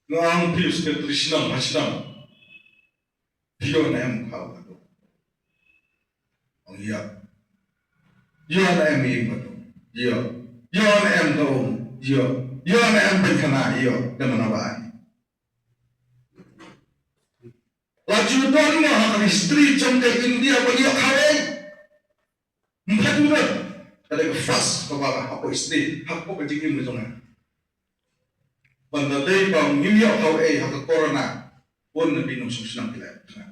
Nga ong, phi u Secretary Shnong ha shnong, phi ïoh ne em khaw ka dum? Ong ïoh. Ïoh ne em ïing ka dum? Ïoh. Ïoh ne em ka um? Ïoh. Ïoh ne em pynkhana? Ïoh. Te mynno ba ai? La Ju don mo ha ka history jong ka India ban ïoh khaw ei. Ym pat ju don. Ka dei ka first kaba hapoh history, hapoh ka jingim ka jong nga. Ban da dei ba ngim ïoh khaw ei ha ka corona. Bun na ki nongshong shnong ki la ïoh.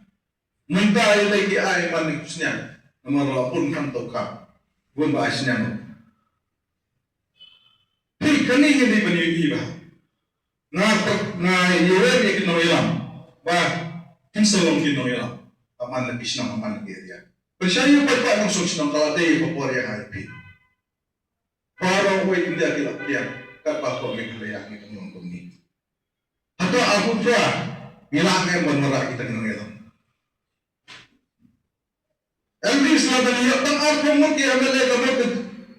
Mynta ïa lei ki ai man ki sniang. Namar la bun kham tau kham. Bun ba ai sniang. Phi kane ngi dei ban ïohi ba nga, nga ïohi ïa ki nongïalam ba kin sa long ki nongïalam. Ka man la ki shnong, ka man la ki area. Pynshai ïa u paidbah nongshong shnong ka la dei ka por ïa nga ïa phi. Baroh wei India ki la pdiang katba hapoh Meghalaya ngi dang long kumne. Hato arphew phra ngi lah ne em ban wanrah kita ki nongïalam? M Ps la dang ïoh tang arphew ngut ki M L A ka mut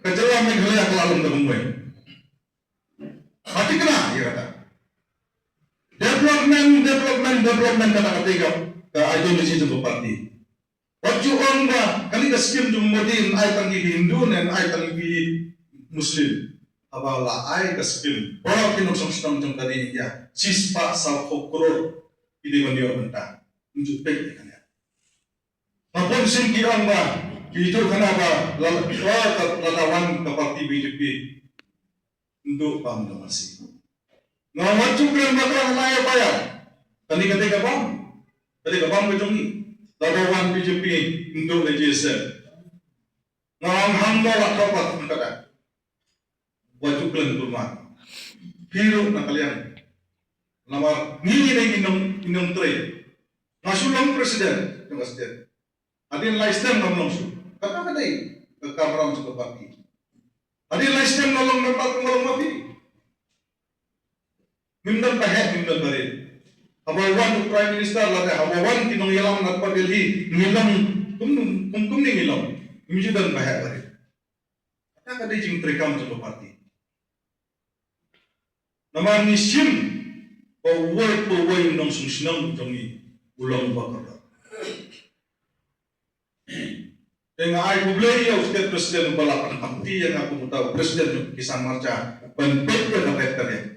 ka jylla Meghalaya ka la long da kumwei. Pati kena ïa kata. Development, development, development kata kata ka, ka ideology jong ka party. Wat ju ong ba kane ka skim jong Modi yn ai tang ïa ki Hindu ne yn ai tang ïa ki Muslim. Haba la ai ka skim baroh ki nongshong shnong jong ka ri India shispah sawphew klur ki dei ban ïoh bynta. Ym ju peit ïa kane. Nga pun shisien ki ong ba ki ïathuh khana ba la, la, la, lada wan ka party B J P. Ndu bam da masi. Nga wan ju kren ba ka la ïa paya. Kane ka dei ka bam. Ka dei ka bam ka jong ngi. Lada wan B J P ndu le J S M. Nga ong hangno la ka pat ka da. Wat ju kren kulmar. Phi ruh na ka liang. Namar ngi ngi dei ngi nong, ngi nongtrei. Nga shu long president jong ka state. Hadien lai snem ngam long shuh. Kata ka dei ka kamram jong ka party. Hadien lai snem nga long member, nga long ma phi. Ngim don ba heh, ngim don ba rit. Haba wan u Prime Minister lada haba wan ki nongïalam na Delhi, ngi long kum, kum, kumne ngi long. Ngim ju don ba heh ba rit. Kata ka dei jingtreikam jong ka party. Namar ngi shim ba uwei pa uwei u nongshong shnong jong ngi u long uba kordor. Te nga ai khublei ïa u state president uba la pynthikna ïa nga kum uta u president jong ki Kisan Morcha ban peit ïa ka ret ka riang.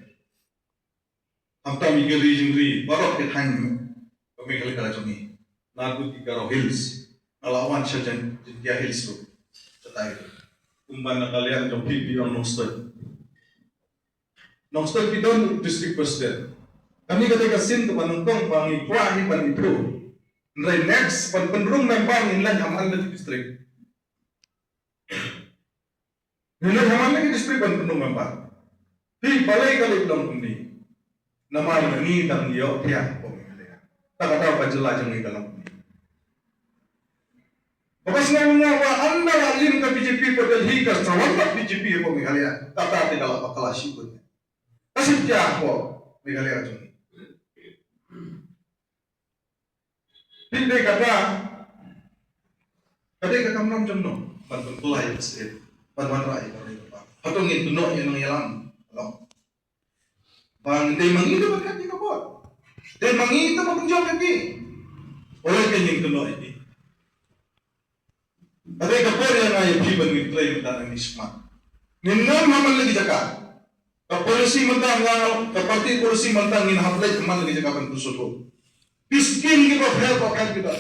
Khamtam ïa ki ri jingri baroh ki thaiñ ka Meghalaya ka la jong ngi. Naduh ki Garo Hills, nga la wan sha Jain-, Jaintia Hills ruh. Shatai ruh. Kumba na ka liang jong phi phi ong Nongstoiñ. Nongstoiñ ki don district president. Kane ka dei ka sien kaba nyngkong ba ngi kwah hi ban improve. Hynrei next ban pynrung member ngin leit ha man la ki district. Ngin leit ha man la ki district ban pynrung member. Phi balei ka leit long kumne? Namar ngi dang ïoh thiah hapoh Meghalaya. Ta ka daw ka jylla jong ngi ka long kumne. Kaba sngewlyngngoh ba ynda la lim ka B J P hapoh Delhi ka sa wan pat B J P hapoh Meghalaya. Kata te ka la bakla shibun. Ka shu thiah hapoh Meghalaya jong ngi. Phi dei kata, ka dei ka kamram jong no ban pynkylla ïa ka state, ban wanrah ïa ka ri ka par. Hato ngin kynnoh ïa nongïalam? Long. Ba ngin dei ma ngi te ban kat ïa ka por. Dei ma ngi te ban pynjop ïa ki. Oi, ka ngin kynnoh ïa ki. Ka dei ka por ïa nga ïa phi ban ngin trei mynta, ngin smat. Ngin ngam ha man la ki jaka. Ka policy mynta nga, ka party policy mynta ngin hap leit ha man la ki jaka ban pynsngewthuh. Ki skim kiba pher ba pher kita.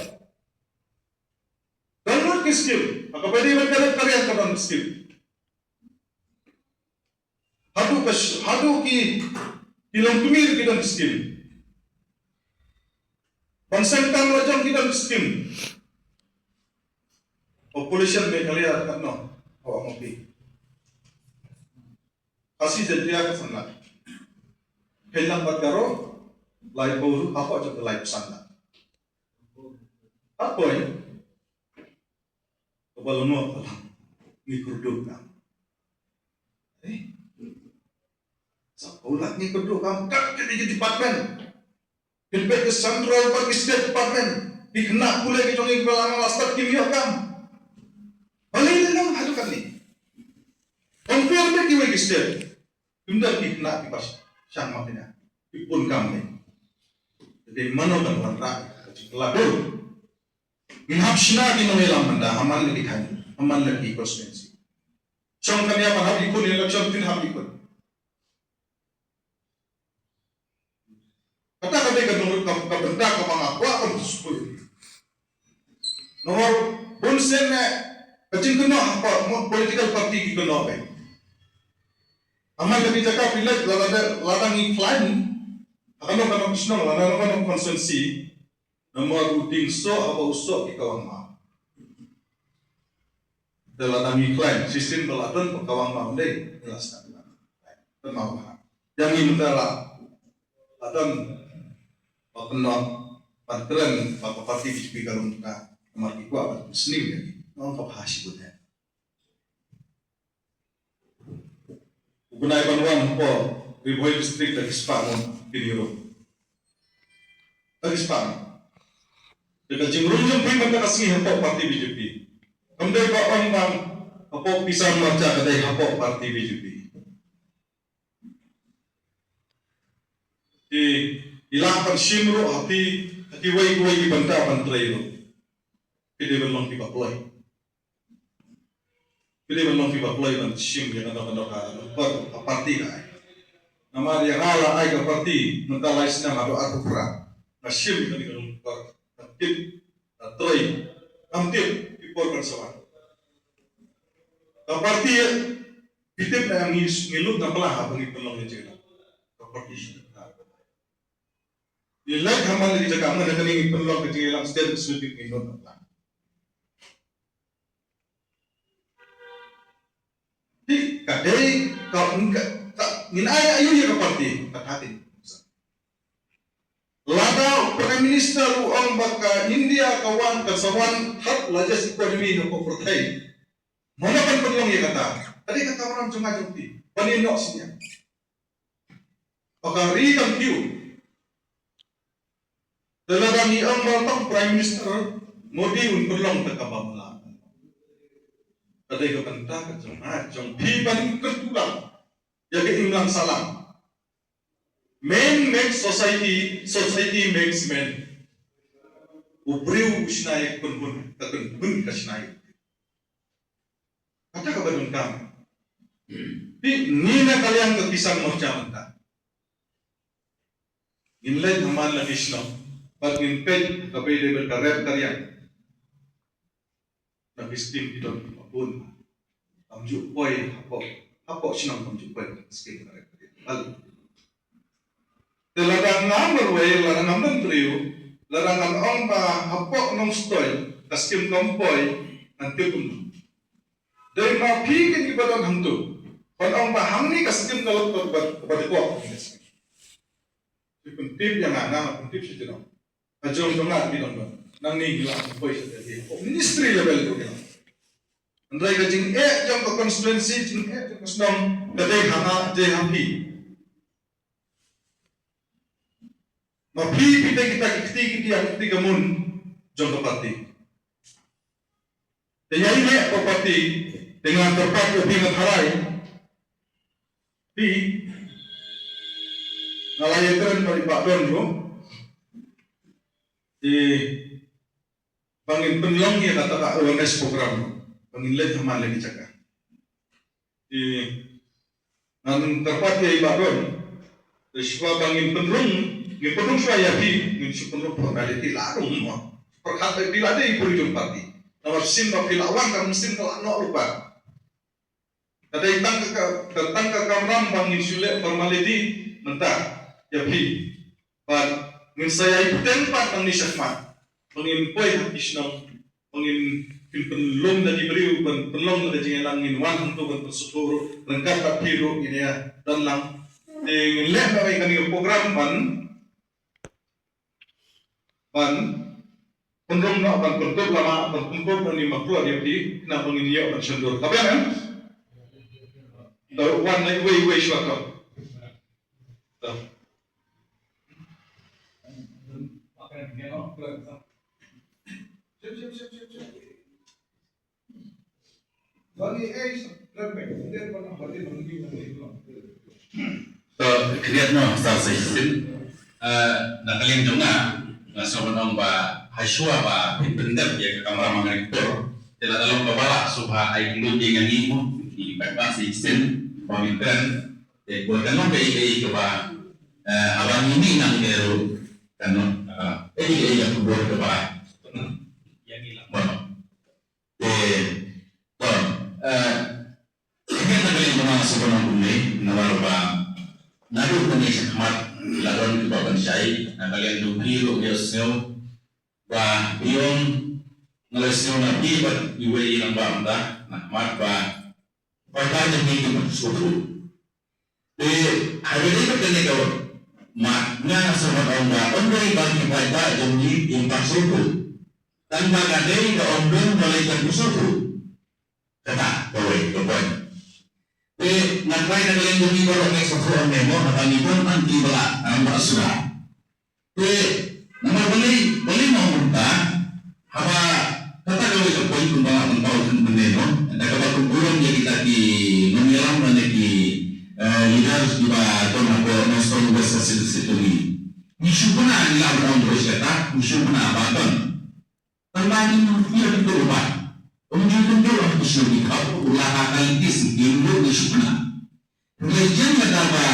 Download ki skim. Ha kaba dei ban kren ka riang ka don skim. Haduh ka sh-, haduh ki, ki longkmie ki don skim. Ban seng tam la jong ki don skim. Population Meghalaya katno? Hawa mo phi. Khasi Jaintia ka san lak. Phelang bad Garo, lai phew, hapoh jong ka lai phew san lak. Hapoh. Kaba lyngngoh ka long, ngi kyrduh kam. Eh? Sa phew lak ngi kyrduh kam, kat ki, ki department. Kin peit ki central bad ki state department. Ki khynnah pule ki jong ngi kiba la nang la stad kim ïoh kam. Balei lei long haduh katne? Compare bad kiwei ki state. Kim don ki khynnah kiba shang mat ïa ki pun kam ne. Te mano kan wanrah ka jingkylla dur. Ngin hap shna ki nongïalam mynta ha man la ki thaiñ, ha man la ki constituency. Shong kan ïa ban hap ïakhun election, kin hap ïakhun. Kata ka Ka dei ka nong ka ka bynta kaba nga kwah ban sngewthuh. Namar bun sien ne ka jingkynnoh ha political party ki kynnoh beit. Namar lada ki jaka phi leit lada lada ngi khlaiñ ha kano kano ki shnong lada kano kano constituency. Namar u dieng soh haba u soh ki kawang maw. Te lada ngi khlaiñ shisien ba la don ba kawang maw dei ngi la sdang. Te maw ba ïa ngi mynta la la don ba pynlong ban kren ba ka party B J P ka rung ka. Namar ki kwah ban sniew ïa ngi. Ong ka bha shibun eh. U bnai ban wan hapoh Ri Bhoi District da ki spah ngut kin ïaroh. Da ki spah ngut. Da ka jingrung jong phi mynta ka sngi hapoh party B J P. Kam dei ba ong bang hapoh Kisan Morcha, ka dei hapoh party B J P. Te i lah ban shim ruh ha phi ha kiwei kiwei ki bynta ban trei ruh. Phi dei ban long kiba kloi. Phi dei ban long kiba kloi ban shim ïa kano kano ka longkor ka party ka ai. Namar ïa nga la ai ka party mynta lai snem haduh arphew phra. Nga shim ïa kano ka longkor, nga tip, nga trei, ngam tip ki por kan sa wan. Ka party ïa phi tip na ngi ngi lut na pla ha ba ngi pynlong ïa jingïalang. Ka party shi. Ïa leh ha man la ki jaka man ha kane ngi pynlong ka jingïalang state executive ngi lut na pla. Te ka dei ka ka ka ngin ai aïu ïa ka party ka thati. Lada u Prime Minister u ong ba ka India ka wan ka sa wan third largest economy ha ka pyrthei. Mano ban pynlong ïa kata? Ka dei ka kamram jong nga jong phi ban ïa noh sien ïa. Ba ka ri kan kiew. Te lada ngi ong ba tang Prime Minister Modi un pynlong ta ka bam la. Ka dei ka bynta ka jong nga jong phi ban kyntu lang ïa ka imlang sahlang. Men makes society, society makes men. U briew u shna ïa ka kynhun, ka kynhun ka shna ïa u briew. Kata kaba donkam. Phi ngi na ka liang ka Kisan Morcha mynta. Ngin leit ha man la ki shnong bad ngin peit kaba ïadei bad ka rep ka riang. Na ki skim ki don kiba bun. Kam ju poi hapoh hapoh shnong kam ju poi skim ka rep ka riang. Te lada ngam marwei, lada ngam don briew, lada ngan ong ba hapoh Nongstoiñ ka skim kam poi, ngan tip kumno? Dei ma phi kin kiba don hangto ban ong ba hangne ka skim ka long kaba kaba dei kwah. Phi pyntip ïa nga, nga pyntip sha jong nga. Ka jong jong nga ki don don. Nangne ngi la poi sha Delhi. Ministry level ruh ngi la. Hynrei ka jingeh jong ka constituency, jingeh jong ka shnong ka dei ha nga, dei ha phi. Ma phi phi dei kita ki kti ki diang kti ka mun jong ka party. Te ïa i leh ka party te nga kyrpad ïa phi nga tharai. Phi nga la ïa kren bad i Bah Don ruh. Te ba ngin pynlong ïa kata ka awareness program ba ngin leit ha man la ki jaka. Te ngan kyrpad ïa i Bah Don. Te shuwa ba ngin pynrung, ngin pynrung shuwa ïa phi, ngin shu pynrung formality la rung mo. Pyrkhat ïa phi la dei pyrjong party. Namar sien ba phi la wan ka mynsiem ka la noh lypa. Ka dei tang ka ka tang ka kamram ba ngin shu leh formality mynta ïa phi. Bad ngin sa ïai bteng pat nangne shakhmat ba ngin poi ha ki shnong ba ngin kin pynlong da ki briew ban pynlong da ka jingïalang ngin wan hangto ban pynsngewthuh ruh ryngkat bad phi ruh ngin ïa don lang. Te ngin leh da kane ka program ban ban pynrung noh ban pynkup lama ban pynkup noh ni ma kloi ïa phi na ba ngin ïoh ban shon dur ka ben em. Tau wan na iwei iwei shuwa ka. Tau. To, khriat noh sa shisien. Eh, na ka liang jong nga, nga sngewbha ban ong ba hashwa ba phin pyndep ïa ka kamram angrektor. Te lada long kaba lah sngewbha ai kylluid ïa ngi mo, ki paidbah shisien ba ngin kren. Te kwah kan long kaei kaei kaba, eh, haba ngi mih nangtei ruh. Kan no, ah, eh, eh, yang kedua ke para. Yang hilang. Bueno. Eh, to, eh, Nga na ka liang jong nga nga sngewbha ban ong kumne, namar ba naduh mynne shakhmat la don kiba pynshai, na ka liang jong phi ruh nga sngew ba phi ong nga la sngew na phi bad iwei i rangbah mynta, na khmat ba paidbah jong ngi kim pat sngewthuh. Te haba ïadei bad kane ka mat nga nga sngewbha ban ong ba ym dei ba ki paidbah jong ngi kim pat sngewthuh. Tang ba ka dei ka ong dang ba lei kan sngewthuh. Kata kawei ka point. Te nga try na ka liang jong ngi baroh ngi sngewthuh ne mo, haba ngi don anti bala, ang ba sura. Te namar balei, balei mo mynta, haba kata kawei ka point kumba nga pynpaw mynne no, da kaba pynpaw ïa kita ki nongïalam lane ki, eh, leaders kiba don hapoh North East Khasi Hills District jong ngi. Ngi shu pynah ngi la ban ong kata, ngi shu pynah ba don. Tang ba ngim ju kynduh ba. Ym ju kynduh ba ki shu ki khap u la ka kali ki sngewthuh ngi shu pynah. Hynrei ïa kata ba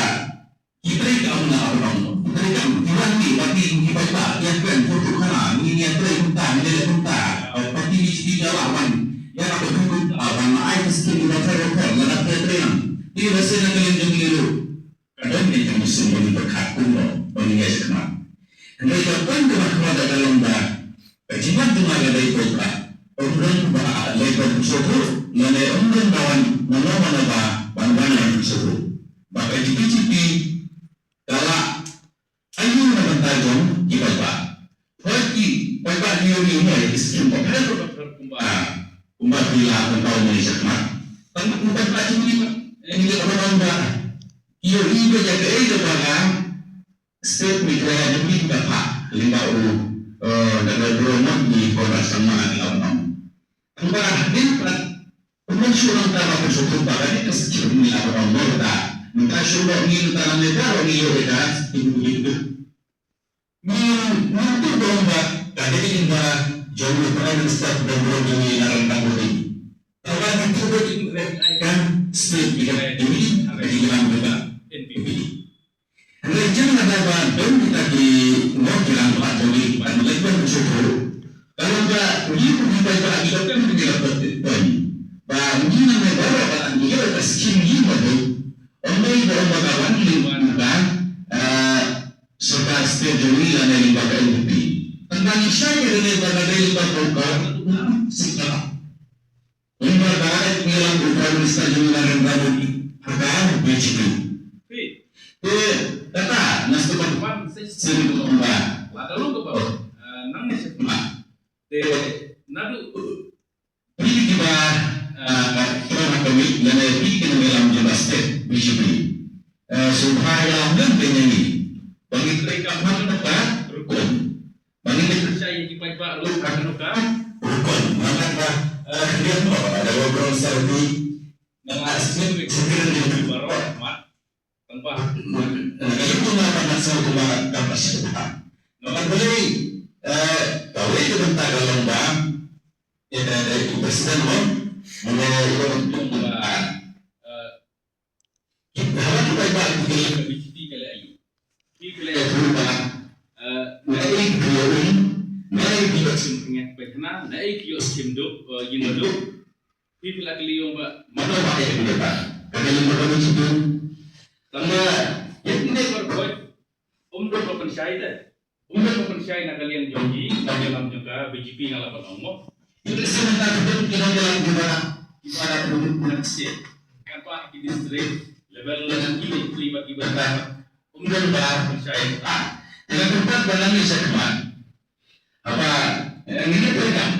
ki trei ka ym na ba dong. Ki trei ka ym ki wan ni ba ki ki bai ba ïa kren photo khana ngi ïa trei kumta ngi leh kumta. Parti ni ki da la wan. Ïa ka photo kumta ban ai ka skim ba trei ba trei la da trei trei nang. Ki ba sen na ka ïa jong ngi ruh. Ka don ne ka mynsiem ba ngi pyrkhat kumno ba ngi ïaid shakhmat. Hynrei ka point kaba khraw da ka long ba ka jingwan jong nga ka dei ba ym don ba lei ba sngewthuh lane ym don ba wan mano mano ba ban wan ban sngewthuh. Ba ka B J P ka la ayu na bynta jong ki paidbah. Hooid ki paidbah ki ïohi ïa ki skim ba pher ba pher kumba kumba ki la pynpaw mynne shakhmat. Tang ba ki paidbah jong ngi ba ngi la pynpaw ba ki ïohi ba ïa kaei kaba ka state Meghalaya jong ngi ka phah lyngba u, eh, Doctor Bro Motmi Conrad Sangma ka la ong. Tang ba hadien pat kumba shu nang ka ba ka shu kumba ka dei ka skim ngi la ong mo ka. Mynta shu lo ngi mynta nang ne ka lo ngi ïoh ka skim ngi. Ngi ngi tu ba ong ba ka dei lyngba jong u Prime Minister Doctor Bro Motmi Narendra Modi. Tang ba ngi tu ba ngi kan state Meghalaya jong ngi ka dei lyngba N P P. Hynrei jong nga da ba don kita ki nongkilang ba jong ngi ban leit ban shu. Ka long ba ngi kum ki paidbah ngi donkam ngi la pynbeit ba ngi nang ne baroh ba ngi ïoh ka skim ngi ba dei. Ym dei ba ym ba ka wan lyngba ka, eh, sorkar state jong ngi lane lyngba ka N P P. Tang ba ngi shai ka dei ba ka dei lyngba ka sorkar. Lyngba ka ïalam u Prime Minister jong ngi Narendra Modi ha ka B J P. Te kata nga sngewbha ban sngewthuh ba lada long kaba, eh, nangne sha khmat. Te naduh phi kiba, eh, khlem ha ka miet lane phi ki nongïalam jong ka state B J P. Eh, sngewbha ïalam lem bad ngi. Ba ngi trei kam ha kata ka rukom. Ba ngin ïa pynshai ïa ki paidbah ruh ha kano ka rukom. Namar ba, eh, khyndiat mo ba da rukom sarti. Namar sngewbha ïa ki baroh mat. Tang ba na ka liang jong nga ba nga sngewthuh ba ka pynshai ba. Namar balei, eh, kawei ka bynta ka long ba, eh, eh, eh, president mo, mo ne, eh, Haba ki paidbah ki kylli ka B J P ka leh aïu? Ki kylli ka ba, eh, naei ki ïoh um, naei ki ïoh shim pynïaid paidbah, naei ki ïoh shim duk, eh, ïing duk. Ki kylli ka lei ïong ba mano ba ïa ki ba. Ka kylli ba ka B J P. Tang ba ïa ki ne ba koi um duk ba pynshai de. Ym don ba pynshai na ka liang jong ngi, na ka liang jong ka B J P nga la ban ong mo. Ngi pynshai na ka liang jong ngi ba, ba na ka liang jong ngi. Kan ba ki district level la ngi pynshai ba ki ba ka. Ym don ba pynshai. Ah, te ka tempat ba ngi sa khmat. Haba, eh, ngi ne pynshai.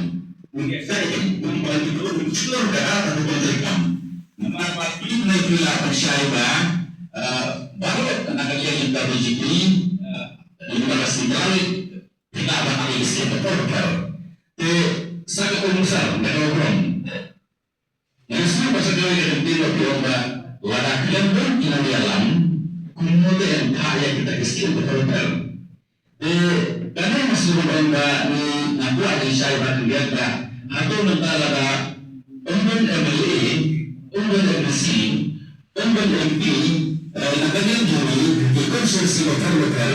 Ngi sa ïa ngi ba ngi tu ngi shlur ka ka tu pynshai. Namar ba ki ne ki la pynshai ba, eh, baroh na ka liang jong ka B J P, eh, Ïa ka sngewbha ïa phi lah ban ai skim ka por ka por. Te sa ka umsar na ka warom. Nga sngew ba sa kawei ka kyntien ba phi ong ba lada khlem don ki nongïalam kumno te yn phah ïa kita ki skim ka por ka por. Te kane nga sngew ba ong ba ngi nga kwah ïa shai ba khyndiat ba hato mynta lada ym don M L A, ym don M D C, ym don M P, eh, na ka liang jong ngi ki constituency ba pher ba pher,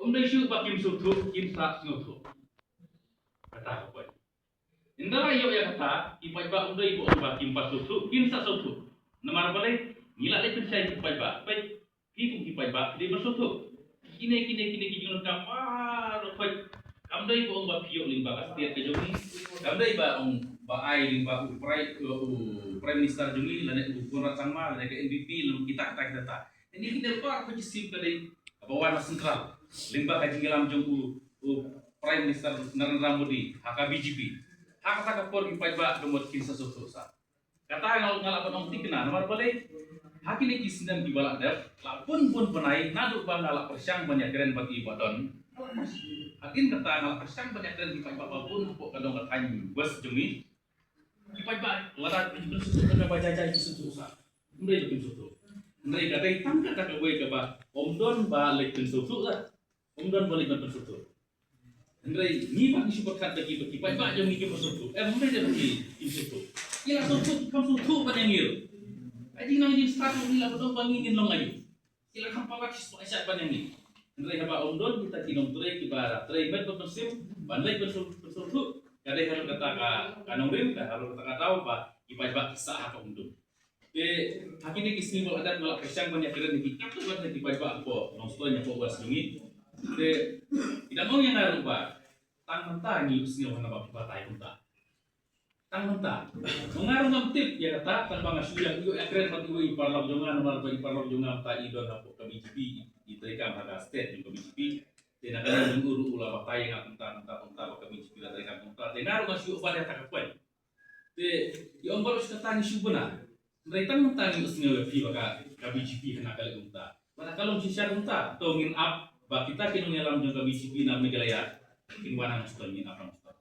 um dei shuh ba kim sngewthuh, kim sa sngewthuh. Kata ka point. Ynda la ïoh ïa kata, ki paidbah um dei ba ong ba kim pat sngewthuh, kin sa sngewthuh. Namar balei? Ngi la leh pynshai ki paidbah. Peit, ki kum ki paidbah ki dei ban sngewthuh. Kine, kine, kine ki jingdonkam baroh peit. Kam dei ba ong ba phi ïoh lyngba ka state ka jong ngi. Kam dei ba ong ba ai lyngba u Prime, u Prime Minister jong ngi, lane u Conrad Sangma, lane ka N P P, lane kita, kita, kita. Ini kine baroh ka jisim ka dei kaba wan na central, lyngba ka jingïalam jong u, u Prime Minister Narendra Modi ha ka B J P. Ha kata ka por ki paidbah ka mut kin sa sngewthuh sa. Kata nga, nga lah ban ong thikna, namar balei? Ha kine ki snem kiba la dep, la bun bun bnai naduh ba nga la pyrshang ban ïakren bad i Bah Don. Hadien kata nga la pyrshang ban ïakren ki paidbah ba bun hapoh ka dong ka thaiñ West jong ngi. Ki paidbah lada ki pynsngewthuh kata ba jai jai ki sngewthuh sa. Hynrei ba ki sngewthuh. Hynrei ka dei tang kata kawei kaba ym don ba leit pynsngewthuh la. Ym don ba leit ban pynsngewthuh. Hynrei ngi ba ngi shu pyrkhat ba ki, ba ki paidbah jong ngi ki pynsngewthuh. Em, hynrei ba ki, ki sngewthuh. Ki la sngewthuh, ki kham sngewthuh ban ïa ngi ruh. Ka jingnang jingstad ngi la ba don ba ngi ngin long aïu. Ki la kham palat shisha ban ïa ngi. Hynrei haba ym don kita ki nongtrei kiba trei met bad mynsiem ban leit ban sngewthuh, ka dei halor kata ka, ka nongrim, ka halor kata ka daw ba ki paidbah ki sah ha ka umdum. Te ha kine ki sngi ba la dep nga la pyrshang ban ïakren ïa ki katto katne ki paidbah hapoh Nongstoiñ, hapoh West jong ngi. Te ki dang ong ïa nga ruh ba tang mynta ngi ïohsngew hana ba phi batai kumta. Tang mynta. Nga ruh ngam tip ïa kata, tang ba nga shu ïa ïoh ïakren bad iwei i paralok jong nga, namar ba i paralok jong nga mynta i don hapoh ka B J P, i treikam ha ka state jong ka B J P. Te na ka liang jong u ruh u la batai ïa nga kumta, kumta, kumta ba ka B J P la treikam kumta. Te nga ruh nga shu ïoh ban ïa kata ka point. Te i ong baroh shi katta ngi shu bna. Hynrei tang mynta ngi ïohsngew ïa phi ba ka, ka B J P hana ka leh kumta. Lada ka long shisha kumta, to ngin ap ba kita ki nongïalam jong ka B J P na Meghalaya kin wan ha Nongstoiñ, ngin ap ha Nongstoiñ.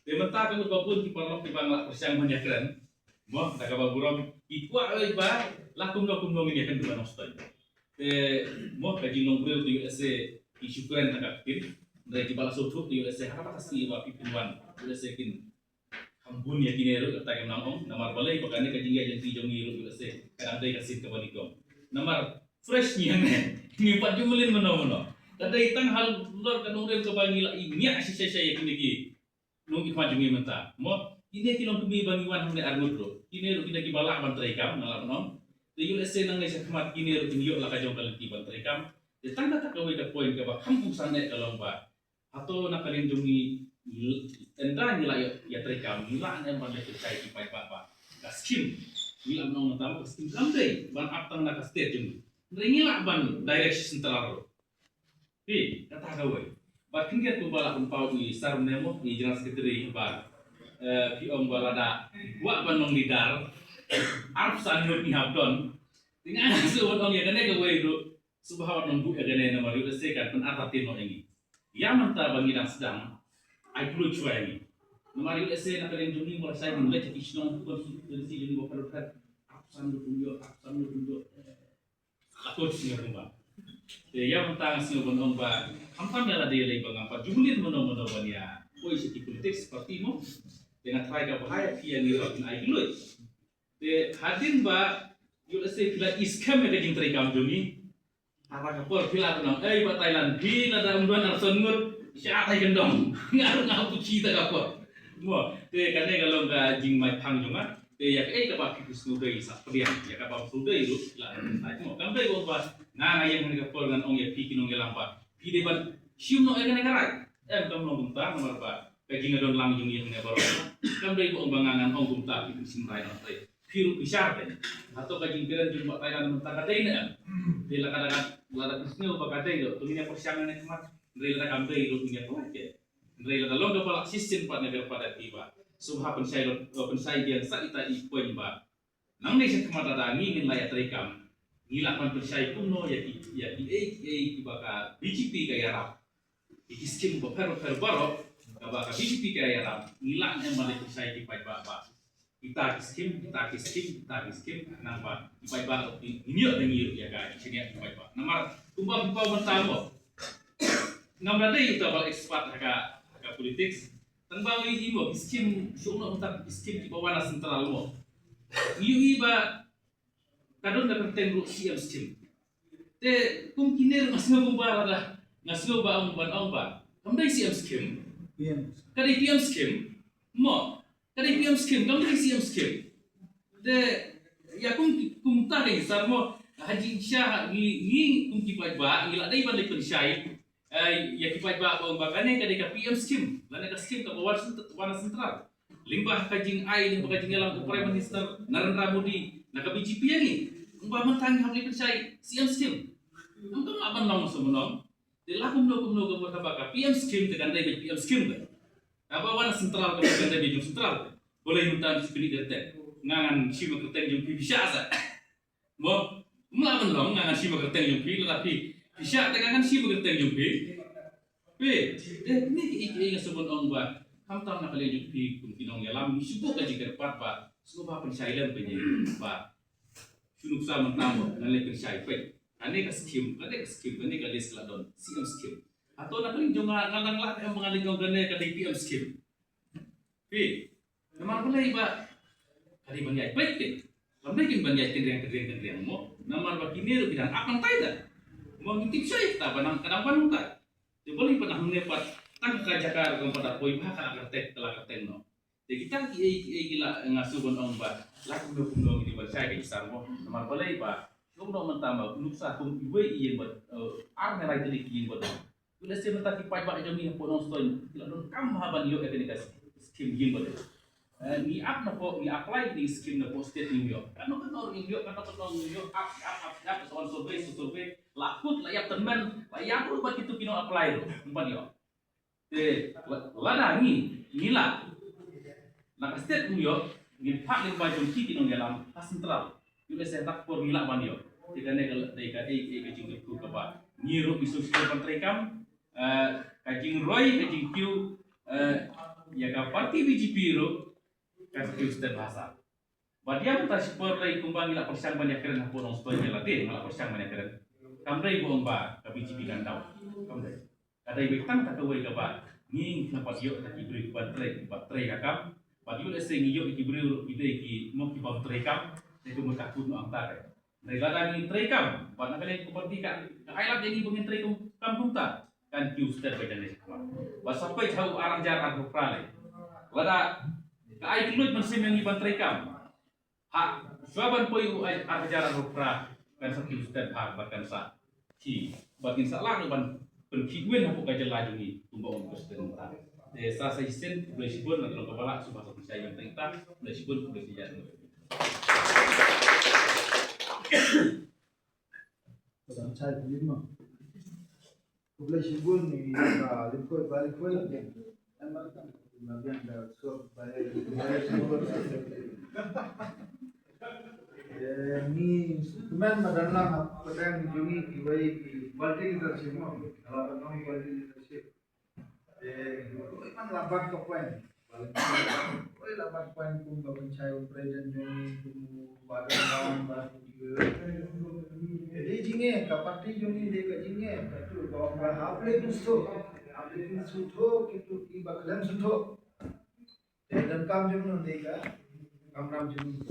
Te mynta ka mut ba bun ki paralok kiba nga la pyrshang ban ïakren, mo, da kaba burom ki kwah ei ba la kumno kumno ngin ïakynduh ha Nongstoiñ. Te mo, ka jinglong briew te U S A ki shu kren na ka ktien. Hynrei kiba la sngewthuh te U S A ha kata ka sngi ba phi pynwan, U S A kin kham bun ïa kine ruh, kata ka nang ong, namar balei ba kane ka jingïaid lynti jong ngi ruh, U S A ka dang dei ka sien kaba nyngkong. Namar fresh ngi hangne, ngi pat ju mlien mano mano. Ka dei tang halor ka nongrim kaba ngi la ïa ngiah shisha shisha ïa kine ki nongmihkhmat jong ngi mynta. Mo, kine ki longkmie ba ngi wan hangne arngut ruh, kine ruh kine kiba lah ban treikam, nga lah ban ong. Te U S A nangne shakhmat kine ruh kin ïoh la ka jong ka lynti ban treikam. Te tang kata kawei ka point kaba kham kongsan eh ka long ba hato na ka liang jong ngi, ngi, ynda ngi la ïa, ïa treikam, ngi lah ne em ban leit pynshai ki paidbah ba ka skim, ngi lah ban ong mynta ka skim kam dei ban ap tang na ka state jong ngi. Hynrei ngi lah ban direct sha central ruh. Phi, kata kawei. Bad khyndiat kumba la pynpaw i Sir Memo, i General Secretary ba, eh, phi ong ba lada kwah ban long leader, arphew san ngut ngi hap don. Te nga shu wan ong ïa kane kawei ruh. Sngewbha wat nang buh ïa kane namar U S A kan pynartatien noh ïa ngi. Ïa mynta ba ngi dang sdang, ai kloi shuwa ïa ngi. Namar U S A na ka liang jong ngi ba la shai ban leit ha ki shnong, ki constituency jong ngi ba pher pher. Arphew san ngut ym ïoh, arphew san ngut ym ïoh. Ka kot sngewbha kumba. Te ïa mynta nga sngew ban ong ba khamtam ïa lade ïa lei ba ngam pat ju mlien mano mano ban ïa poi sha ki politics party mo. Te nga tharai ka bha ïa phi ïa ngi ba phin ai kloi. Te hadien ba U S A phi la i skhem ïa ka jingtreikam jong ngi. Haba ka por phi la nang, ei, ba Thailand phi lada ym don arphew san ngut, sha tai kyndong. Nga ruh nga hap tu chi ta ka por. Mo, te kane ka long ka jingmai phang jong nga. Te ïa kaei kaba phi sngewdei sa pdiang, ïa kaba sngewdei ruh la dei mo. Kam dei ba nga nga ïeng ha kane ka por ngan ong ïa phi ki nongïalam ba phi dei ban shim noh ïa kane ka rai. Em, kam long kumta namar ba ka jingïadon lang jong ngi hangne baroh. Kam dei ba ong ba nga ngan ong kumta, phi pynshim rai noh te. Phi ruh phi shah te. Hato ka jingkren jong ba Thailand mynta ka dei ne em? Te lada ka, lada phi sngew ba ka dei ruh, to ngin ïa pyrshang ne khmat. Hynrei lada kam dei ruh ngin ïa pynlait te. Hynrei lada long kaba lah shisien pat ne kyrpad ïa phi ba sngewbha pynshai ruh, pynshai biang sa ita i point ba nangne shakhmat lada ngi ngin la ïatreikam, ngi lah ban pynshai kumno ïa ki, ïa kiei kiei kiba ka B J P ka ïarap. Ïa ki skim bapher bapher baroh kaba ka B J P ka ïarap, ngi lah ne em ban leit pynshai ki paidbah ba kita ki skim, kita ki skim, kita ki skim, khnang ba ki paidbah ruh kin ïoh da ngi ruh ïa ka shaniah ki paidbah. Namar kumba phi paw mynta mo, ngam da dei uta ba la expert ha ka, ha ka politics. Tang ba ngi ïohi mo ki skim, shuh noh mynta ki skim kiba wan na central mo. Ngi ïohi ba ka don ka kyrteng ruh C M skim. Te kum kine ruh nga sngew kumba lada, nga sngew ba ong ban ong ba kam dei C M skim. P M. Ka dei P M skim. Mo, ka dei P M skim, kam dei C M skim. Te ïa kum, kumta dei sar mo. Ha jingshisha ngi, ngi kum ki paidbah ngi la dei ban leit pynshai. eh, ïa ki paidbah ba ong ba kane ka dei ka P M scheme, lane ka scheme kaba wan cent-, wan na central. Lyngba ka jingai, lyngba ka jingïalam u Prime Minister Narendra Modi na ka B J P ïa ngi. Ong ba mynta ngi hap leit pynshai C M scheme. Ym, kam lah ban long shu ban ong. Te la kumno kumno ka mut haba ka P M scheme te kan dei beit P M scheme beit. Haba wan na central ka kan dei beit jong central beit. Balei mynta ngi shu kynnoh kyrteng? Nga ngan shim kyrteng jong phi, phi shah sa. Mo, ym lah ban long, nga ngan shim kyrteng jong phi, lada phi, phi shah te nga ngan shim kyrteng jong phi. Phi, te kine kiei kiei nga shu ban ong ba khamtam na ka liang jong phi kum ki nongïalam, ngi shu buh ka jingkyrpad ba sngewbha pynshai lem phi, ba shu nuksa mynta mo, ngan leit pynshai peit. Kane ka scheme, kane ka scheme, kane ka list la don, C M scheme. Hato na ka liang jong nga, nga dang lah em ba ngan leit ong kane ka dei P M scheme? Phi, namar balei ba ka dei ban ïaid peit te. Kam dei kin ban ïaid kynriang kynriang kynriang mo. Namar ba kine ruh ki dang ap nangtai da. Mo, ngi tip shai ta ba nang ka dang wan nangtai. Te balei pat hangne pat tang ka jaka ruh kam pat da poi bha, ka la kyrteng, ka la kyrteng noh. Te kita kiei kiei ki la, nga shu ban ong ba la kumno kumno ngi dei ban shai ka jingshai mo. Namar balei ba kumno mynta ba nuksa kum iwei i ïing bad, eh, ar ne lai tylli ki ïing bad. Ïoh lehse mynta ki paidbah jong ngi hapoh Nongstoiñ ki la donkam bha ban ïoh ïa kane ka scheme ïing bad. Eh, ngi ap napoh, ngi apply ïa kane ka scheme napoh state, ngim ïoh. Katno katno ruh ngim ïoh, katno katno ngim ïoh, ap ap ap ap, sa wan survey, sa survey, la kut, la ïap tymmen, la ïap ruh bad kito ki nong apply ruh, ym pat ïoh. Te la-, lada ngi, ngi lah, na ka state ym ïoh, ngin phah lyngba jong ki, ki nongïalam ha central. Ïoh lehse na ka por ngi lah ban ïoh. Te kane ka dei ka, eh, eh, ka jingkyrkhu kaba ngi ruh ngi sngewsih ban treikam, eh, ka jingroi, ka jingkiew, eh, ïa ka party B J P ruh, ka kiew state bha sah. Bad ïa mynta shipor lei kumba ngi la pyrshang ban ïakren hapoh Nongstoiñ, ïa lade ngi la pyrshang ban ïakren. Kam dei ba ong ba ka B J P kan daw. Kam dei. Ka dei beit tang ta kawei kaba ngi, ngi khlem pat ïoh ïa ki briew kiban trei, kiba trei ka kam. Bad ïoh lehse ngi ïoh ïa ki briew ruh ki dei ki, mo, ki bym trei kam. Te kumno ka kut noh hangta te. Hynrei lada ngi trei kam, bad na ka liang ka party ka, ka ai lad ïa ngi ba ngin trei kam, kam kumta, kan kiew stet beit hangne shakhmat. Bad sa peit ha u ar hajar arphew phra lei, lada ka ai kylluid mynsiem ïa ngi ban trei kam, ha, shuwa ban poi u ar hajar arphew phra, kan sa kiew stet bha bad kan sa khih, bad ngin sa lah ruh ban pynkhih win hapoh ka jylla jong ngi kumba ong u president mynta. Te sa, sa shisien, khublei shibun, na ka long kaba lah shuwa sa pynshai ïa nga tang ita, khublei shibun, khublei shibun. Khublei shibun ïa i Bah Lyngkhoi, Bah Lyngkhoi. Em, ma biang da sop, Bah, Bah Lyngkhoi. Eh, ngi kmen ba don lang hapdeng jong ngi kiwei ki multicultural shisha mo. Kalau non multicultural shisha. Eh, oi, man labat ka point. Oi, labat point kum ba pynshai u president jong ngi, kum ba don lang ba. Jadi jinge ka party jong ngi, dei ka jinge ka tu ba ong ba hap leit sngewthuh. Hap leit sngewthuh kitu kiba khlem sngewthuh. Te donkam jong ngi dei ka kamram jong ngi.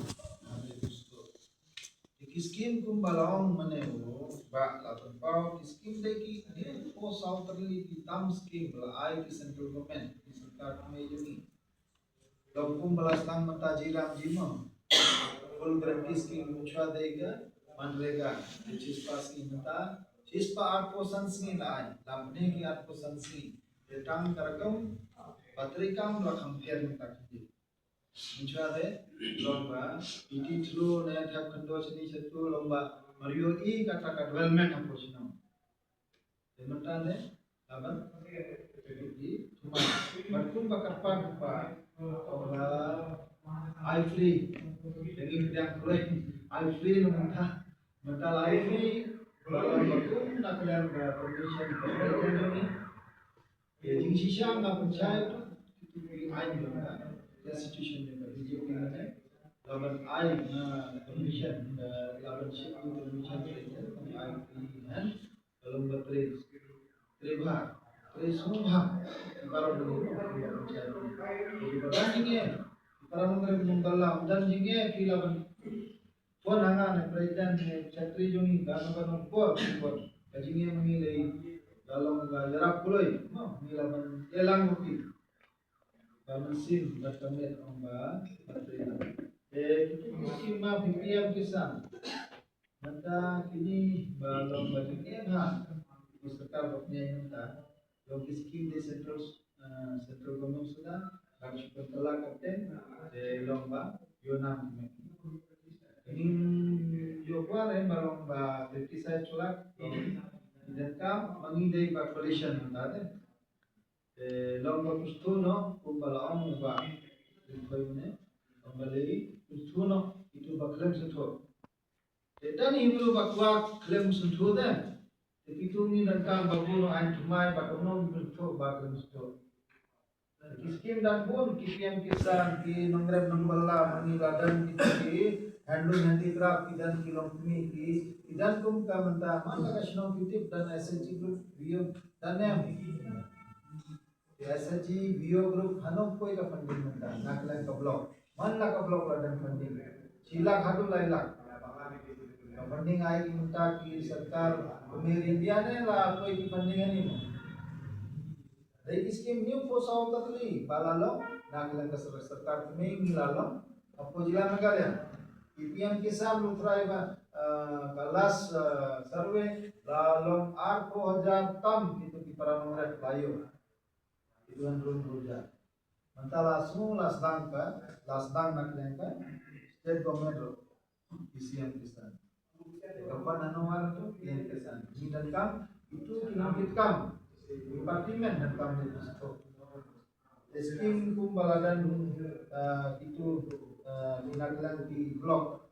Ki skim kumba la ong mynne u Bah la pynpaw, ki skim dei ki, dei four saw tylli ki tam skim ba la ai ki central government, ki sorkar kmie jong ngi. Long kumba la sdang mynta jingïalam jingmong. Full guarantee skim mynshuwa dei ka MGNREGA, ki shispah sngi mynta, shispah arphew san sngi la ai, la mynne ki arphew san sngi. Te tang ka rkam ba trei kam la kham pher mynta ki dei. Mynshwa te long ba pynthut thlu ne thep khyndew shini shatu long ba mar ïohi kata ka development hapoh shnong. Te mynta ne laban pynthut thma. Bad kumba kyrpad ba long ba ai free. Te ngi pdiang kloi ai free ne mynta. Mynta la ai free ba long ba kum na ka liang ka permission ka permission jong ngi. Ïa jingshisha nga pynshai tu, tu ki aiñ jong ka, ïa situation jong ka B J P nga ne. Laban ai nga permission, eh, laban ship tu permission, eh, ai ki ngan, ka long ba trei, trei bha, trei sngewbha. Ki para nongrim ki pynshai. Ki para nongrim, ki para nongrim nongdala, dan jinge ki laban Pun ha nga ne president ne secretary jong ngi, kano kano por, por ka jingim ngi lei, ka long ka ïarap kloi, no, ngi la ban ïalang ruh ki. Ka mynsiem bad ka met ong ba, ba president. Eh, kito ki skim ma P M Kisan. Mynta kine ba long ba jingim ha. Ka sorkar ba pynïaid mynta, long ki skim dei central, eh, central government suda, bad shu pynkylla ka pdeng, te long ba ïoh nam ki met. Ning ïoh kwah re ba long ba fifty-five lakh, long ki donkam, ma ngi dei ba coalition mynta te. Te long ba pynsngewthuh noh, kumba la ong u Bah Rit Khoi mynne, long ba lei pynsngewthuh noh kito ba khlem sngewthuh. Te don hi briew ba kwah khlem sngewthuh te. Te kito ngi donkam ba bun noh aiñ thymmai ba kumno ngi pynsngewthuh ba khlem sngewthuh. Ki skim don bun, ki P M Kisan, ki nongrep nongbylla, ma ngi la don kito ki handloom handicraft, ki don ki longkmie, ki, ki don kum ka mynta man la ka shnong ki tip don S H G group, V O, don em. Ki S H G, V O group, hano poi ka funding mynta, na ka liang ka block. Man la ka block la don funding. Shi lak haduh lai lak. Ka funding ai ki mynta ki sorkar, kumne India ne la poi ki funding ani mo. Dei ki skim New Post Office Katli, ba la long, na ka liang ka sor-, sorkar kumne ngi la long, hapoh jylla Meghalaya. Ki P M Kisan u trai ba, eh, ka last, eh, survey, la long arphew hajar tam kito ki para nongrep la ïoh. Ki duan run ruja. Mynta la sngew la sdang ka, la sdang na ka liang ka state government ruh. Ki P M Kisan. Ka pan nano ar tu P M Kisan. Ngi donkam, ito ki nongkitkam. Department donkam dei ki skim. Te skim kumba la don, eh, kito, eh, ki na ka liang ki block.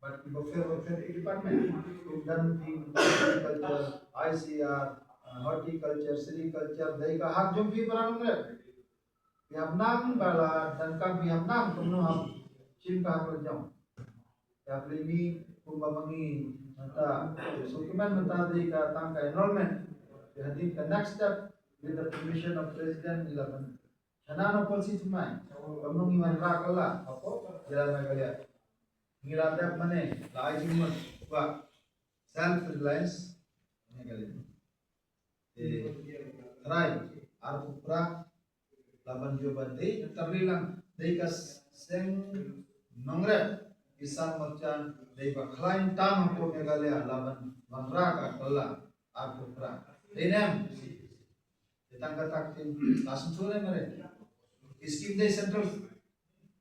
Bad kiba pher bapher ki department. Kum don ki agriculture, I C R, eh, horticulture, sericulture, dei ka hak jong phi para nongrep. Phi hap nang ba la donkam, phi hap nang kumno hap shim ka hak la jong. Ïa phi ni kumba ma ngi mynta, sngewkmen mynta dei ka tang ka enrollment. Ïa hadien ka next step with the permission of President eleven. Shana no policy thymmai. Kumno ngi wanrah kylla hapoh jylla Meghalaya. Ngi la dep mynne, la ai jingmut ba self reliance Meghalaya. Te trai arphew phra, la ban ïoh ban dei tyrli lang, dei ka seng nongrep Kisan Morcha, dei ba khlaiñ tam hapoh Meghalaya, la ban wanrah ka kylla arphew phra. Dei ne em? Te tang kata ka ktien, la sngewthuh ne em re? Ki skim dei central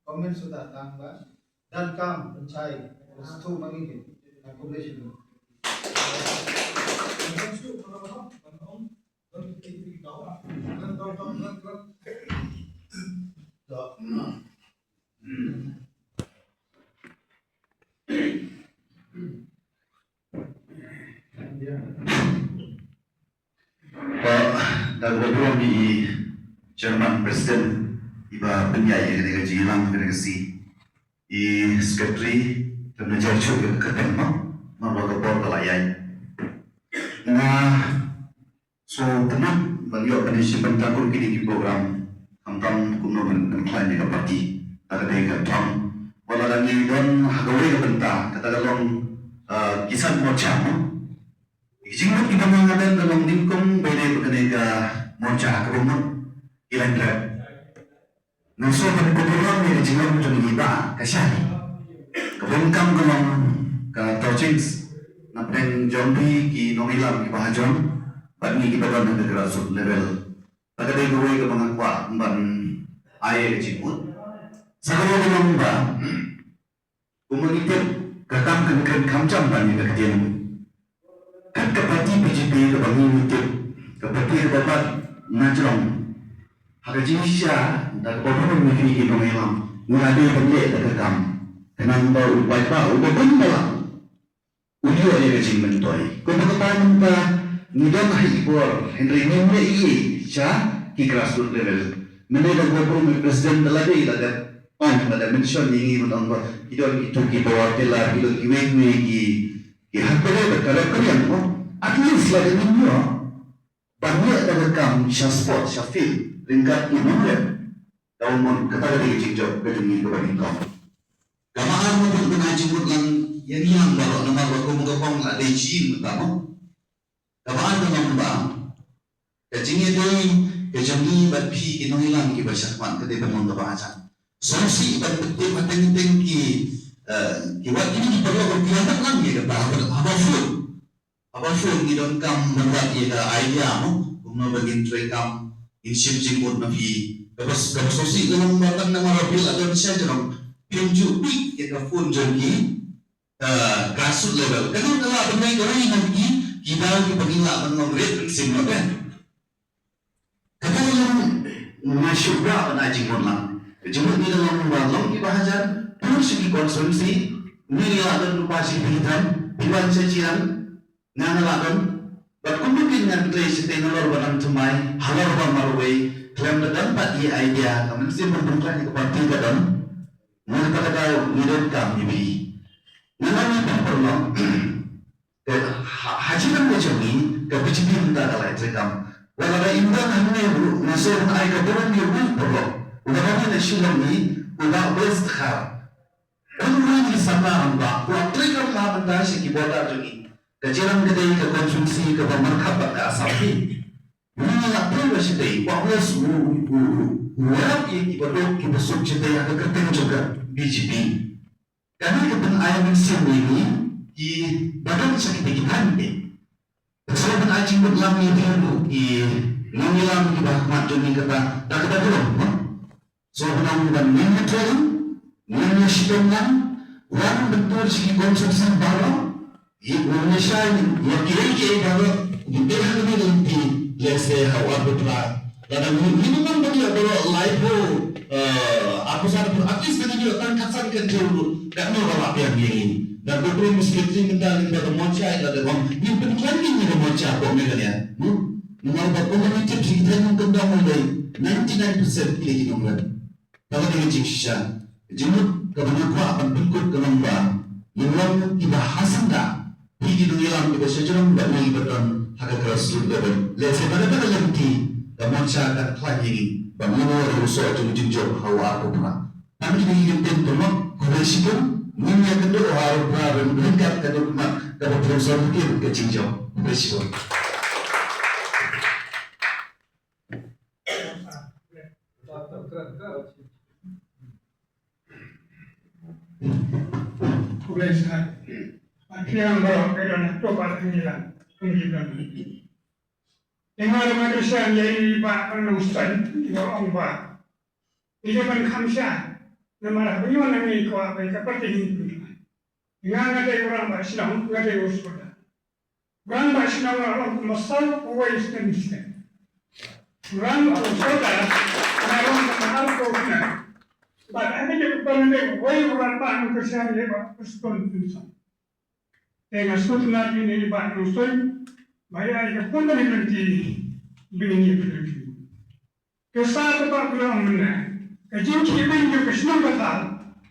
government suda, tang ba donkam pynshai, pynsngewthuh ma ngi. Tang khublei shibun. Ba, da kaba burom ïa i Chairman President iba pynïaid ïa kane ka jingïalang kane ka sngi. I Secretary, kane ka jingïalang ka kyrteng mo, namar ba ka por ka la ïaid. Nga sngewtynnat ban ïoh ban ïashim bynta kum kine ki program, khamtam kumno ban pynkhlaiñ ïa ka party. Kata ka dei ka thong. Wat la dang ngi don ha kawei ka bynta, kata ka long, ah, Kisan Morcha mo. Ki jingmut kiba nga nga don ka long nyngkong ba dei ba kane ka Morcha kaba mut ki lynrep. Nga sngew ba ka burom ïa ka jingmut jong ngi ba ka shai. Ka bun kam ka long ka torchings na pdeng jong phi ki nongïalam kiba ha jong bad ngi kiba don ha ka grassroots level. Ta ka dei kawei kaba nga kwah ban ai ïa ka jingmut. Sa kawei ka long ba Kumba ngi tip, ka kam kan kren kham jam ban ïa ka ktien. Kat ka party B J P kaba ngi ngi tip, ka party kaba bat na jrong. Ha ka jingshisha, da kaba bun ngi kine ki nongïalam, ngi la dei ban leh da ka kam. Khnang ba u paidbah, uba bun balang, u ïoh ïa ka jingmyntoi. Kumba kata mynta, ngi don ha i bor, hynrei ngim leh ei ei sha ki grassroots level. Mynne da kaba bun i president da la dei la dep Ong, lada mention ïa ngi ban ong ba ki don kito ki power tiller, ki don kiwei kiwei ki, ki hapdeng ba ka dei ka liang mo. At least lada ngin ïoh ban leh da ka kam sha spot, sha field, ryngkat ki nongrep. Ka umon kata ka dei ka jingjop ka jong ngi kaba nyngkong. Kaba ar, ngi bun ban ai jingmut lang ïa ngi lang baroh namar ba kum ka bong la dei jingmut mo. Kaba ar ka long ba ka jingïadei ka jong ngi bad phi ki nongïalam kiba shakhmat ka dei ban long kaba hajan. Sngewsih ban pyntip ha teng teng ki, eh, ki wat kine ki paralok ki ïabat lang ïa kata haba, haba vote. Haba shu ngi donkam ban wad ïa ka idea mo, kumno ba ngin treikam, ngin shim jingmut na phi. Kaba s-, kaba sngewsih ka long ba tang namar ba phi la don sha jrong, phim ju pick ïa ka phone jong ki, eh, grassroots level. Kane ka lah ban long kawei na ki, ki daw kiba ngi lah ban long red and sim, okay? Kata ka long nga shu kwah ban ai jingmut lang. Ka jingmut ngi ka long ba long kiba hajar, pur sha ki constituency, ngi la don lypa shi phi tam, phi wan sha Jirang, nga nga la don. Bad kumno kin ngan trei shatei nalor ba dang thymmai, halor ba marwei, khlem da don pat ïa idea, ka mynsiem ban pyntrei ïa ka party ka don. Nga kata kata ngi donkam ïa phi. Nga nga ïa phi paralok. Ka ha, ha jingnang ka jong ngi, ka B J P mynta ka la ïatrei kam. Wat la da im don hangne ruh, nga sngew ban ai ka burom ïa u paralok uba don hangne Shillong, i u Bah West Dkhar. Kumno ngi samla rangbah, u la trei kam ha mynta sha ki border jong ngi. Ka Jirang ka dei ka constituency kaba markhap bad ka Assam hi. Ngi la trei ba shatei, u Bah West u, u, u, u ïarap ïa ki baduk ki basuk shatei ha ka kyrteng jong ka B J P. Kane ka pynai mynsiem ïa ngi kiba don sha kita ki thaiñ. Ka shu pynai jingmut lang ïa ngi ruh ki nongïalam kiba ha khmat jong ngi kata da kaba burom, mo. Shu pynai ban ngin ïa trei, ngin ïa shitom lang, wan ban tur sha ki constituency baroh, ïa ngi shai ïa kiei kiei baroh, ngi dei ha kane ka lynti, lehse ha u arphew phra. Lada ngi, ngi nym ban ïoh baroh laiphew, eh, arphew san, at least ngi ïoh tang khatsan khathynriew ruh, katno ka lah biang ïa ngi. Lada u Prime Secretary mynta lynda ka Morcha, lada bym, ngin pynkhlaiñ ïa ka Morcha hapoh Meghalaya. Hmm? Namar ba kumba ngi tip sha ki thaiñ nongkyndong lei, ninety-nine percent ki dei ki nongrep. Kaba dei ka jingshisha. Ka jingmut kaba nga kwah ban pynkut ka long ba ngin long kiba hasyndah. Phi ki nongïalam kiba sha jrong bad ngi kiba don ha ka grassroots level. Lehse ba da ka lynti ka Morcha kan khlaiñ ïa ngi ba ngin ïoh ruh u soh jong ka jingjop ha u arphew phra. Tang kine ki kyntien, paralok, khublei shibun. Ngin ïakynduh ha u arphew phra ryngkat ka dei ka mat kaba pynshong ka jingjop. Khublei shibun. Khublei shibun. Ba phi baroh phi don hato ba phi ngi la kum ki don. Te nga ruh nga kyrshang ïa i Bah Nongstoiñ, i ba ong ba ngi dei ban kham shai. Namar haba ïoh na ngi kwah ba ïa ka party ngi pynkham. Nga nga dei u rangbah shnong, nga dei u sordar. U rangbah shnong nga long kumba saw uwei snem snem. U rangbah, u sordar nga long kumba arphew snem. Bad ha kane ka por nga dei uwei u rangbah, nga kyrshang ïa i Bah Prestone Tynsong. Te nga sngewtynnat ïa i Bah Nongstoiñ ba ïa ka pun kane ka lynti ba ngin ïa pynlong. Ka sa kaba ka long mynne, ka jingkhih beiñ jong ka shnong ka thaw,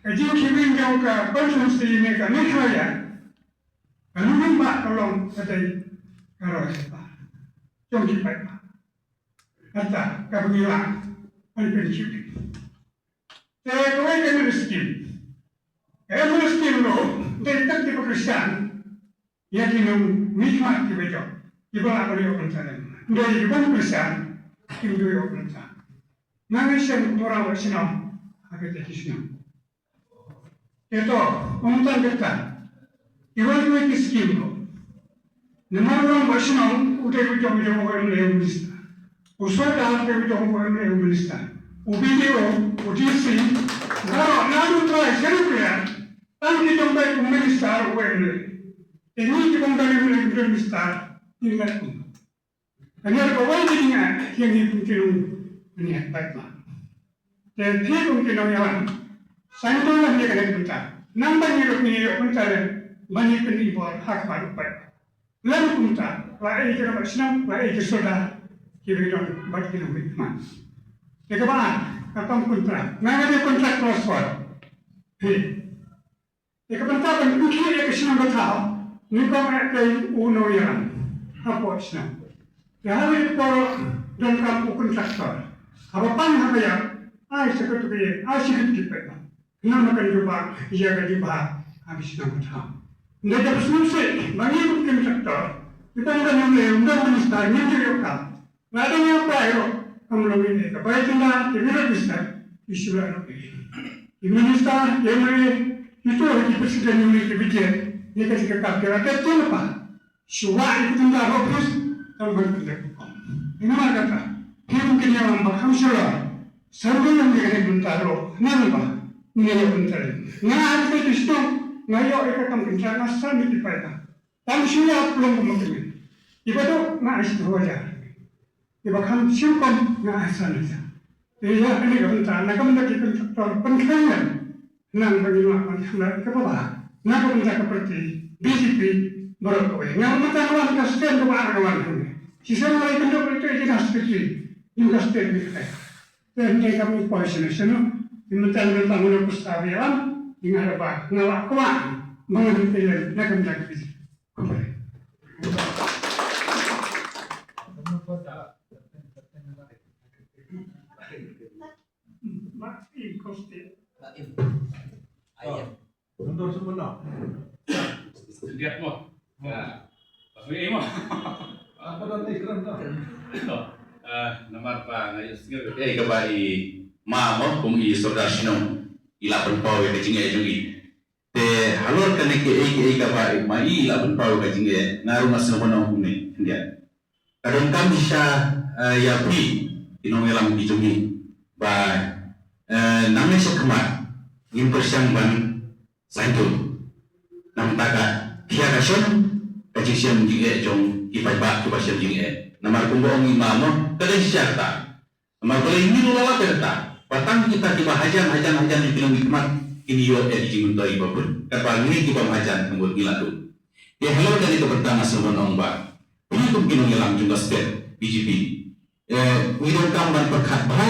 ka jingkhih beiñ jong ka constituency ne ka Meghalaya, ka lynti ba ka long ka dei ka roi ba jong ki paidbah. Kata kaba ngi lah ban pynkhih beiñ. Te kawei ka M L A scheme. Ka M L A scheme ruh dei tang kiba kyrshan ïa ki nongmihkhmat kiba jop, kiba lah ban ïoh bynta lem. Hynrei ki bym kyrshan kim ju ïoh bynta. Nga nga shem kum u rangbah shnong ha kata ki shnong. Te to, ym tang kata, kiwei kiwei ki skim ruh, namar u rangbah shnong u dei u jong jong u M L A u minister. U sordar u dei u jong u M L A u minister. U B D O, u D C, baroh naduh trai sha nuclear, tang ki jong beit u minister u M L A. Te ngi ki bym don M L A u minister, ngi ngat kum. Kane ka wei ka jingeh ïa ngi kum ki nongpynïaid paidbah. Te phi kum ki nongïalam, sngewthuh lem ïa kane ka bynta. Nang ba ngi ruh ngi ïoh bynta lem ba ngi pyni bor ha khmat u paidbah. Lem kumta la ai ki rangbah shnong, la ai ki sordar kiba don bad ki nongmihkhmat. Te kaba ar, ka kam contract. Nga nga dei contract transfer. Phi Te ka bynta ban pynkhih ïa ka shnong ka thaw, nyngkong eh dei u nongïalam hapoh shnong. Te ha kane ka por donkam u contractor. Haba pang ha ka ïap, ai sa katu ka ïing, ai sa katu ki paidbah. Namar kan jubab ïa ka jubab ha ka shnong ka thaw. Ynda ka sngewsih ba ngi kum ki contractor, ki bym don M L A, ym don minister, ngim ju ïoh kam. Lada ngi apply ruh kam long ïa ka bai tender, te ngi register, ki shu lah ruh. Ki minister, ki M L A, kito ki president, ki budget, ïa ka jingkyrkhu, ki la test jingpang. Shuwa ïa ka bynta ka office, tang ban pynlong. Ïa namar kata, phim kynmaw ba kham shuwa. Sngewbha ïa ka bynta ruh, namar ba ngin ïa bynta. Nga ai ka tu stok, nga ïoh ïa ka kam kynta, nga submit ïa ka. Tang shuwa pynlong kum kynmaw. Ïa ba duk nga ai stok hajar. Ïa ba kham shuwa nga ai san hajar. Ïa kane ka bynta, na ka bynta ki kontraktor, pynkhang. Nang ba ngi wan ban khamlak ka ba ba. Na ka bynta ka parti B J P baroh kawei. Nga mynta nga wan ka stem ka ba nga wan hangne. Shisien nga wan kynduh ïa ka stem ni ka stem ni ka. Te hynrei kam ngi poi shuh shuh. Ngi mynta nga mynta nga wan ka stem ïa wan. Ngi nga ba nga la kwah. Ba nga mynta na ka bynta ka B J P. Khublei. Mak Im Kosti. Mak Im. Ayem. Nonton semua. Sediat mo. Ya. Pas ni mo. Apa dah ni keren dah? Eh, namar ba nga ïohsngew eh kaba i ma mo kum i Sordar Shnong i la pynpaw ïa ka jingeh jong i. Te halor kane kaei kaei kaba i ma i la pynpaw ïa ka jingeh, nga ruh nga sngew ban ong kumne, khyndiat. Ka donkam shisha, eh, ïa phi ki nongïalam ki jong ngi ba, eh, nangne shakhmat ngin pyrshang ban saiñdur. Namar ka khia ka shon ka jingshem jingeh jong ki paidbah kiba shem jingeh. Namar kumba ong i ma mo, ka dei shisha kata. Namar balei ngi ruh la lap ïa kata ba tang kita kiba hajan hajan hajan ki nongmihkhmat kin ïoh ïa ki jingmyntoi ba bun. Katba ngi kiba hajan ka mut ngi la dum. Te halor kane ka bynta nga sngewbha ban ong ba phi kum ki nongïalam jong ka state B J P, eh, ngi donkam ban pyrkhat bha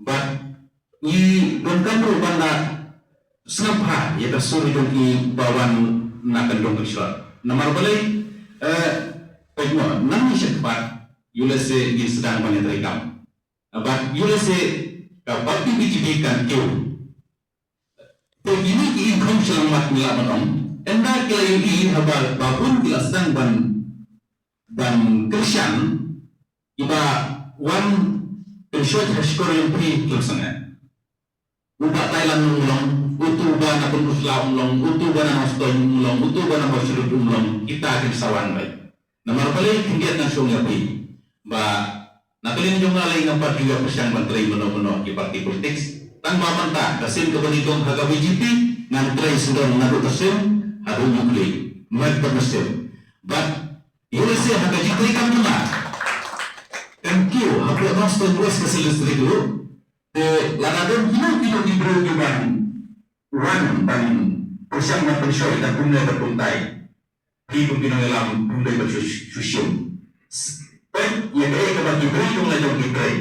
bad ngi donkam ruh ban da sngap bha ïa ka sur jong ki ba wan na ka dong ka shlur. Namar balei, eh, peit mo, nangne shakhmat ïoh lehse ngin sdang ban ïatreikam. Bad ïoh lehse ka parti B J P kan kiew. Te kine ki income sha lammat ngi lah ban ong, ynda ki la ïohi haba ba bun ki la sdang ban, ban kyrshan, kiba wan kyrshan ha shkor jong phi ki la sdang. Uba Thailand um long, utu uba na Pynursla um long, utu uba na Nongstoiñ um long, utu uba na Mawshynrut um long, kita kin sa wan beit. Namar balei khyndiat ngan shu ong ïa phi ba na ka liang jong nga lei ngam pat ju ïa pyrshang ban trei mano mano ki party politics. Tang ba mynta ka sien kaba nyngkong ha ka B J P ngan trei sdang naduh ka sien haduh nukli. Met ba ka sien. Bad ïoh lehse ha ka jingtrei kam jong nga. Thank you. Hapoh Nongstoiñ West ka sien lehse trei dulu. Te lada don kino kino ki briew kiban wan ban pyrshang ban pynshoi da kumne da kumtai. Phi kum ki nongïalam ym dei ban shu, shu shim. Peit ïa kaei kaba ki briew jong la jong ki trei.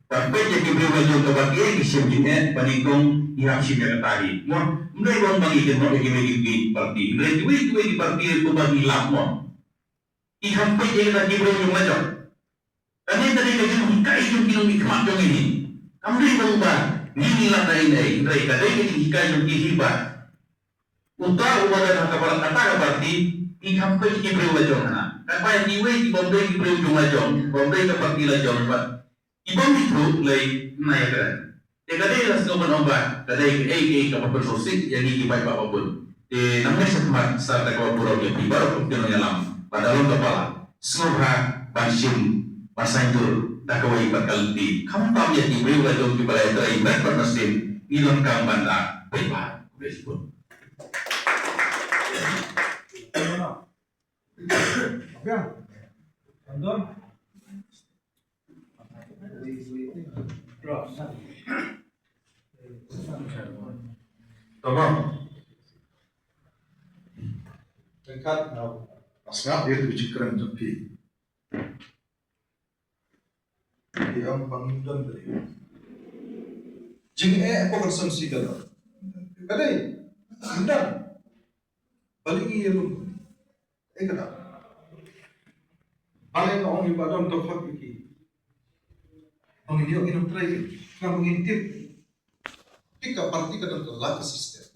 Bad peit ïa ki briew la jong kaba kiei ki shim jingeh ba nyngkong ngi hap shim ïa kata hi. Mo, ym dei ban ong ba ngi kynnoh ïa kiwei kiwei ki party. Ym dei kiwei kiwei ki party kumba ngi lap mo. Ngi kham peit ïa kita ki briew jong la jong. Kane ka dei ka jinghikai jong ki nongmihkhmat jong ngi hi. Kam dei ba u ba ngi ngi lap na ei ei, hynrei ka dei ka jinghikai jong ki hi ba uta uba don ha kaba kata ka party, ngi kham peit ki briew la jong hana. Katba ïa kiwei ki bym dei ki briew jong la jong, bym dei ka party la jong ba ki bym ithuh lei na ïa kren. Te ka dei la sngewbha ban ong ba ka dei kaei kaei kaba pynsngewsih ïa ngi ki paidbah ba bun. Te nangne shakhmat sa da kaba burom ïa phi baroh kum ki nongïalam ba da long kaba la sngewbha ban shim ban saiñdur da kawei pat ka lynti. Khamtam ïa ki briew la jong kiba la ïatrei met bad mynsiem ngi donkam ban da paidbah. Khublei shibun. Tamam. Ryngkat nga sngap ïa ka jingkren jong phi. Phi ong ba ngim don briew. Jingeh hapoh ka constituency ka don. Ka dei. Ynda balei ngi ïalum? Ei kata. Balei nga ong ïa ba don dkhot ïa ki? Ba ngin ïoh ki nongtrei, nga ba ngin tip. Te ka party ka don ka la ka system.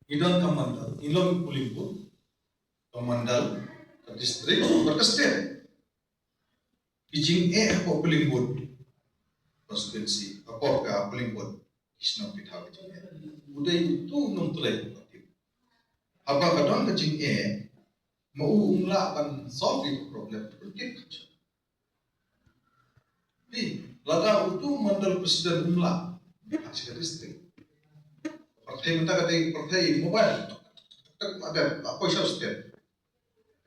Ngi don ka mandal, ngi long polling booth, ka mandal, ka district, bad ka state. Ki jingeh hapoh polling booth, constituency, hapoh ka polling booth, ki shnong ki thaw ki jingeh. U dei utu u nongtrei u party. Haba ka don ka jingeh, Ma u um lah ban solve ïa ka problem. Pyrkhat. Phi, lada utu u mandal president um lah, ha shi ka district. Pyrthei mynta ka dei pyrthei mobile. Tak, tak, ada, la poi sha step.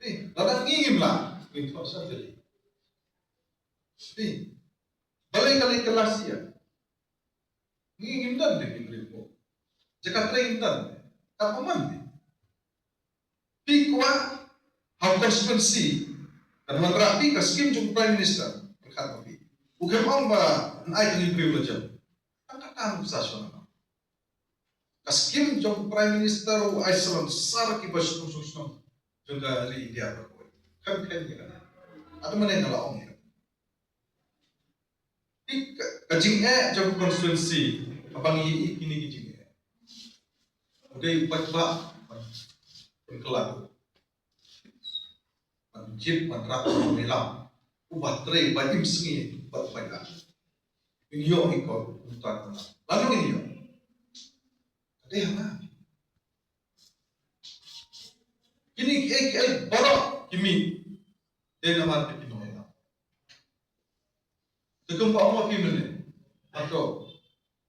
Phi, lada ngi ngim lah, ngi thok sha Delhi. Phi, balei ka lei ka last year. Ngi ngim don de, ngi ngim don. Jaka trei ngim don de. Ka pynman de. Phi kwah ha u constituency kan wanrah phi ka skim jong u Prime Minister. Pyrkhat ma phi. U khlem ong ba yn ai tang ïa u briew la jong. Tang kata ngi sa shong. Ka skim jong u Prime Minister u ai sa lem sar kiba shnong shnong shnong jong ka ri India baroh kawei. Khlem khlem ïa kata. Hato mynne nga la ong ïa kata. Phi, ka, ka jingeh jong ka constituency, haba ngi ïohi kine ki jingeh. U dei u paidbah ban pynkylla, ban jied, ban rah, ban ïalam. Uba trei, ba im sngi bad u paidbah. Ngin ïoh ïa ka kumta kumta. Lano ngin ïoh? Ka dei ha nga. Kine kiei kiei baroh ki mih dei namar ki nongïalam. Te kumba ong ma phi mynne, hato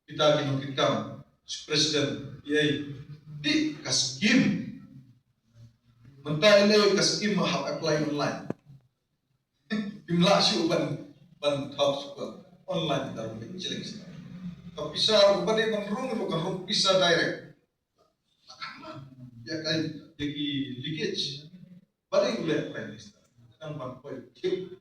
kita ki nongkitkam, president, kiei, phi, ka skim. Mynta i lei ka skim ma hap apply online. Phim lah shuh ban, ban thaw shuh online, da ruh chileng shuh. Ka pisa ruh ba dei ban rung ruh kan rung pisa direct. Ïa ka, ïa ki leakage. Ba dei u leh Prime Minister. Kan ban poi tip.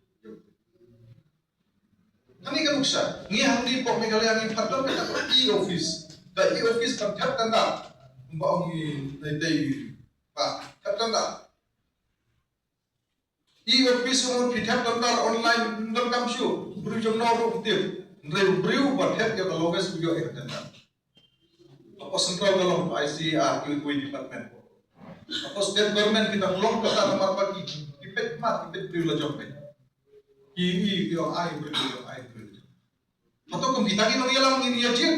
Kane ka nuksa, ngi hangne hapoh Meghalaya ngi pat don kata ka e-office. Ka e-office kan thep tender. Kumba ong i Naitai ba thep tender. E-office, ngan phi thep tender online, ym donkam shuh. U briew jong no ruh um tip. Hynrei u briew ba thep ïa ka lowest u ïoh ïa ka tender. Hapoh central ka long I C A R, kiwei kiwei department. Hapoh state government ki dang long kata namar ba ki, ki peit mat, ki peit briew la jong peit. Ki, ki, ki ong ai briew, ki ong ai briew. Hato kum kita ki nongïalam ngin ïa jied.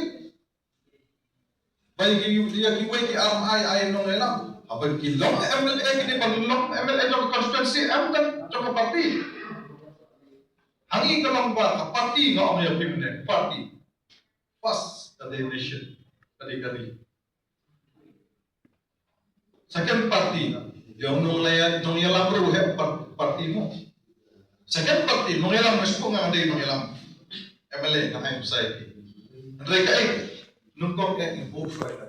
Ba ïa ki, ïa kiwei ki arm ai, ai nongïalam. Haba ki long M L A, ki dei ban long M L A jong ka constituency, em, kan jong ka party. Hangne ka long ba ka party, nga ong ïa phi mynne, party. First ka dei nation, ka dei ka ri. Second party, ïa u nongleit, nongïalam ruh heh par-, party mo. Second party, nongïalam, nga shu nga dei nongïalam. M L A nga ai pisa ïa ki. Hynrei kaei, nyngkong eh ngi buh shuwa ïa ka.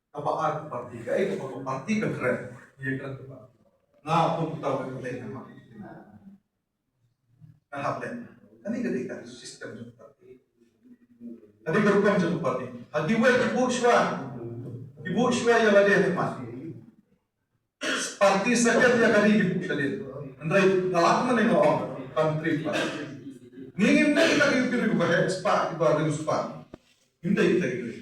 Kaba ar ka party, kaei kaba ka party ka kren, ïa ka party. Nga pun tau ka M L A nga ma. Nga hap leh. Kane ka dei ka system jong ka party. Ka dei ka rukom jong ka party. Ha kiwei ki buh shuwa. Ki buh shuwa ïa lade ha khmat. Party second ïa ka ri ki buh shuwa lade. Hynrei nga lah mynne nga ong country party. Ngi ngim dei kita ki briew ba heh spah, kiba riewspah. Ngim dei kita ki briew.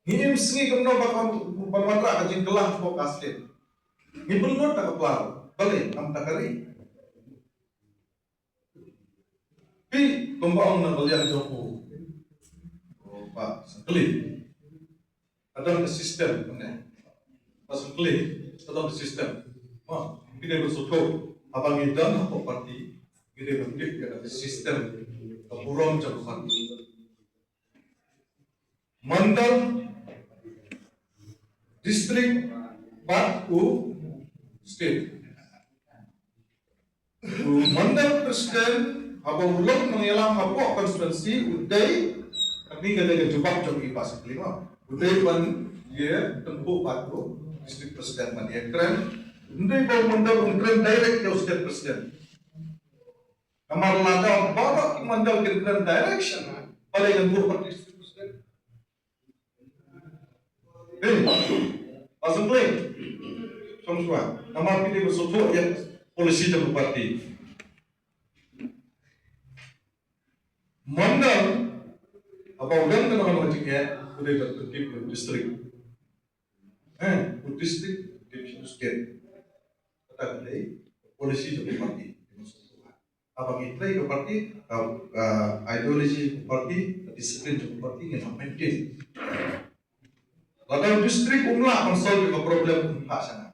Ngi im sngi kumno ban, ban wanrah ka jingkylla hapoh ka state. Ngi pynlut da ka pla. Balei, ngam da ka ri. Phi, kumba ong na ka liang jong u, u Bah Sangkli. Ka don ka system, ne. Bah Sangkli, ka don ka system. Ma, phi dei ban sngewthuh. Haba ngi don hapoh party, ngi dei ban tip ïa ka system, ka burom jong ka party. Mandal, district, bad u state. U mandal president, haba u long nongïalam hapoh constituency, u dei, kane ka dei ka jubab jong i Bah Sangkli mo. U dei ban ïa tymbuh bad u district president ban ïa kren. Ym dei ba u mandal un kren direct ïa u state president. Namar lada baroh ki mandal kin kren direction, balei ngan buh party district president? Hei, Bah Sangkli. Shong shuwa. Namar phi dei ba sngewthuh ïa policy jong ka party. Mandal, haba u don kano kano ka jingeh, u dei ban pyntip ïa u district. Eh, u district, u district, u state. Kata ka dei policy jong ka party. Haba ngi trei ka party, ka, ka ideology ka party, ka discipline jong ka party ngin hap maintain. Lada u district um lah ban solve ka problem, um phah shano.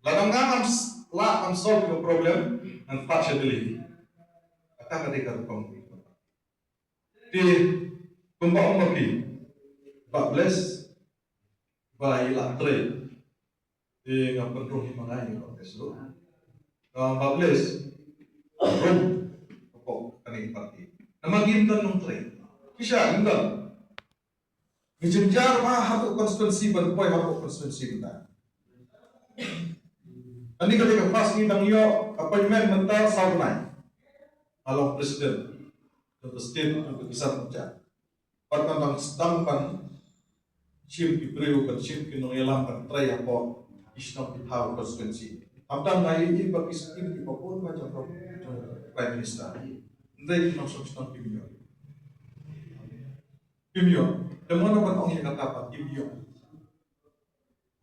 Lada nga ngam s-, lah ngam solve ïa ka problem, ngan phah sha Delhi. Kata ka dei ka rukom. Te kumba ong ma phi, Bah Bless ba i la trei. Te nga pynrung hi ma nga ïa ka best ruh. Ka Bah Bless rung hapoh kane ka party. Namar ngim don nongtrei. Pisa ngim don. Ngi jynjar ba hapoh constituency ban poi hapoh constituency mynta. Ani ka dei ka first ngi dang ïoh appointment mynta saw bnai. Nga long president jong ka state, jong ka kisan pyrshah. Bad ngan dang sdang ban shim ki briew, ban shim ki nongïalam ban trei hapoh ki shnong ki thaw constituency. Khamtam nga ïohi ba ki skim kiba bun ba jong ka, jong ka Prime Minister. Hynrei ki nongshong shnong kim ïoh. Kim ïoh. Te mano ban ong ïa kata ba kim ïoh?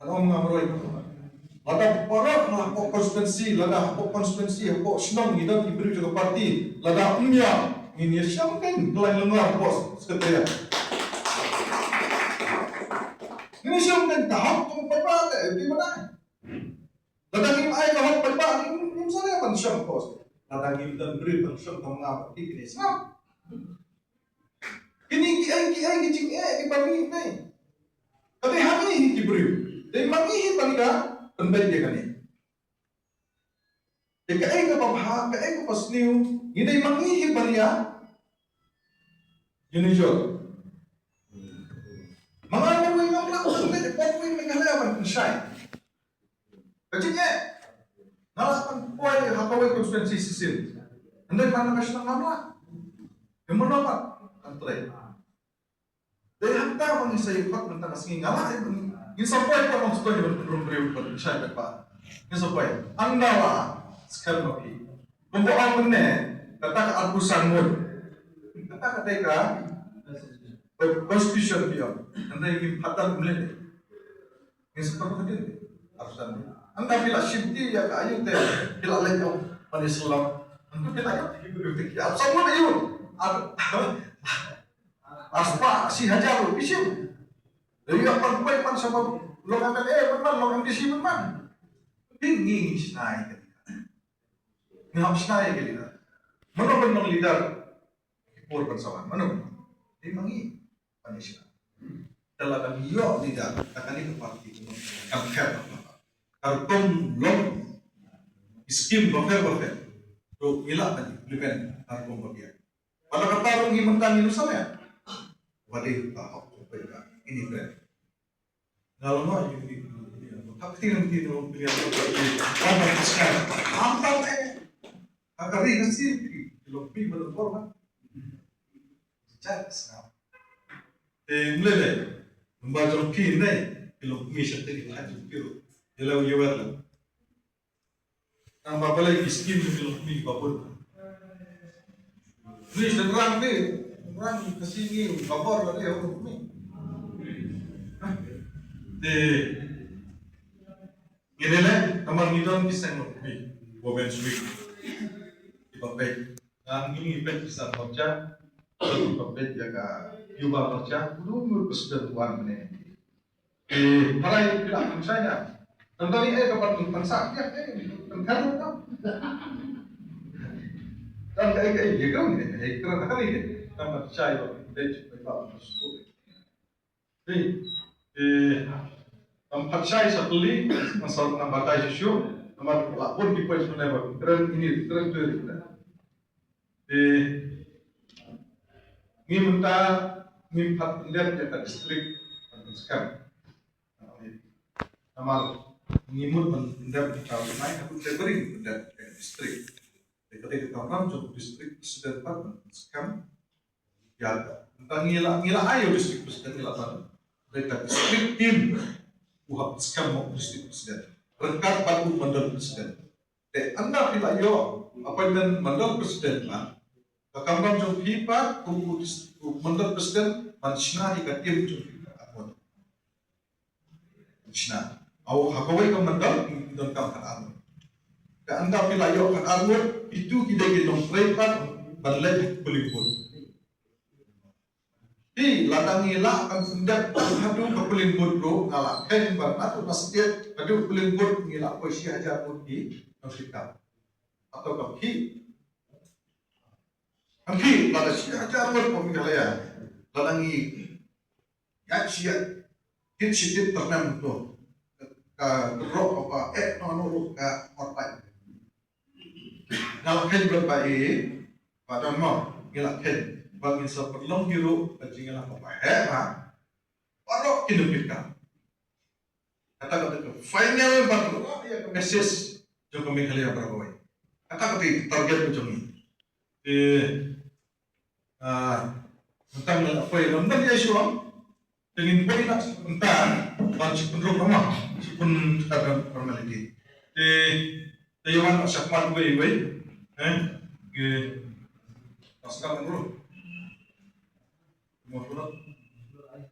Ban ong ngam roi. Lada baroh hapoh constituency, lada hapoh constituency, hapoh shnong ngi don ki briew jong ka party, lada ym ïoh, ngin ïa shong keiñ ka lain lyngngoh hapoh secretariat. Ngin ïa shong keiñ, ka hok jong u paidbah te, eh, ki badai. Lada ngim ai ka hok paidbah, ngim, ngim salia ban shong hapoh. Lada ngim don briew ban shong tang nga bad phi, kine sngap. Kine kiei kiei ki jingeh kiba ngi ïohi. Ka dei ha ngi hi ki briew. Dei ma ngi hi ban ïa pynbeit ïa kane. Te kaei kaba bha, kaei kaba sniew, ngi dei ma ngi hi ban ïa, ïa nujor. Ma nga, nga wei, nga lah ban pynbeit ïa ka, wei, Meghalaya ban pynshai. Ka jingeh. Nga lah ban poi ha kawei constituency shisien. Hynrei man la ka shnong ngam lah. Te mano pat kan trei. Dei hangta ba ngin sa ïoh pat mynta ka sngi, nga lah, ngin sa poi pat long stone ban pynrung briew, ban pynshai paidbah. Ngin sa poi. Ynda la skhem ma phi. Kumba ong mynne, kata ka arphew san ngut. Kata ka dei ka constitution phi ong. Hynrei ngim pat don mynne. Ngin sa pynrung hadien. Arphew san ngut. Ynda phi la shim ti ïa ka aïu te, phi la leit ong ban ïasyllok. Ynda phi la ïoh ki briew te ki arphew san ngut aïu. Ar Ar spah shi hajar ruh phi shim. Lada ïoh ban poi ban sa ban long M L A ban ban, long M D C ban ban. Phi, ngi ngi shna ïa ka leader. Ngi hap shna ïa ka leader. Mano ban long leader? Ki por ban sa wan. Mano? Dei ma ngi ban ïa shna. Te lada ngi ïoh leader, te kane ka party kan pher. Ka rukom long, ki skim bapher bapher. To ngi lah ban implement ha rukom bapher. Bad la ka rukom ngi mynta ngi ym salia. Wat ïa ka hok, ka hok ka ini kren. Nga long ïa ngi, ka kti nang ti nang pilihan ka kti. Wat ïa ka skar. Am tam eh. Ka kari ka si ki long pi ba long por ba. Chat skar. Te mlele. Ba jong ki ne ki long mi sha te ki haj ki ro. Ïa la ïa wer la. Tang ba balei ki skim jong ki long kmie kiba bun. Ni shynrang ni, shynrang ka sngi ba bor lade ha u kmie. Te ngi leh, namar ngi don ki seng long kmie, Women's Week. Kiba peit. Ngi ngi peit ki san morcha, kiba peit ïa ka Yuva Morcha, u dei u president wan mynne. Te, parai phi lah pynshai ïa. Tang tang ïa ka ban pynshai ïa, eh, kan kan ka. Tang ïa ka ïa ka ïa ka ïa ka ïa ka ïa ka ban pynshai ïa. Te, te, tang pynshai sa peli, ngan batai shuh shuh, namar la bun ki points mynne ba kren ini kren tu. Te ngi mynta ngim pat pyndep ïa ka district ban pynskhem. Namar ngi mut ban pyndep ïa ka, nai ka, te bring pyndep ïa ka district. Te kata ka kamram jong district president pat ban pynskhem. Ïa ka. Mynta ngi la, ngi la ai ïa u district president, ngi la ban. Te ka district team u hap skhem mo district president. Ryngkat bad u mandal president. Te ynda phi la ïoh appointment mandal president, ma ka kamram jong phi pat u, u dis-, u mandal president ban shna ïa ka team jong phi pat. Ban shna. Aw, ha kawei ka mandal ki donkam khatar ngut. Te ynda phi la ïoh khatar ngut, itu ki dei ki nongtrei pat ban leit polling booth. Hi, lada ngi lah ban pyndep haduh ka polling booth ruh, nga la kheiñ ba naduh na state haduh polling booth ngi lah poi shi hajar ngut ki nongshit kam. Hato kam khih? Kam khih, lada shi hajar ngut ka Meghalaya, lada ngi ïaid shi ïaid, kit shi kit tyrnem to. Ka, ka kynroh kaba eh noh noh ruh ka mot pait. Nga la kheiñ bad ba i, ba don mo, ngi la kheiñ. Ba ngin sa pynlong hi ruh ka jingïalang kaba heh ha baroh ki nongkitkam. Kata ka dei ka final bad ruh ïa ka message jong ka Meghalaya baroh kawei. Kata ka dei ka target ka jong ngi. Te, ah, mynta ngi la poi lam dang ïa shuwa. Te ngin poi na mynta ban shu pynrung nama, shu pynjah formality. Te, te ïa wan sa khmat uwei uwei. Eh, ke, pas ka pynrung. Mo pura.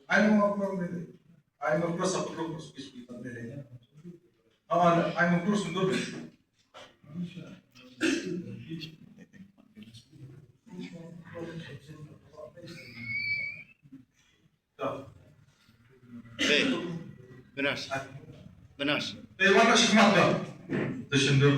Ai mo pura ni. Ai mo pura sa pura ko spis pi tan ni. Ah, ai mo pura sundur. Hey, Benas. Benas. Hey, wan na shi khmat da. Da shin da.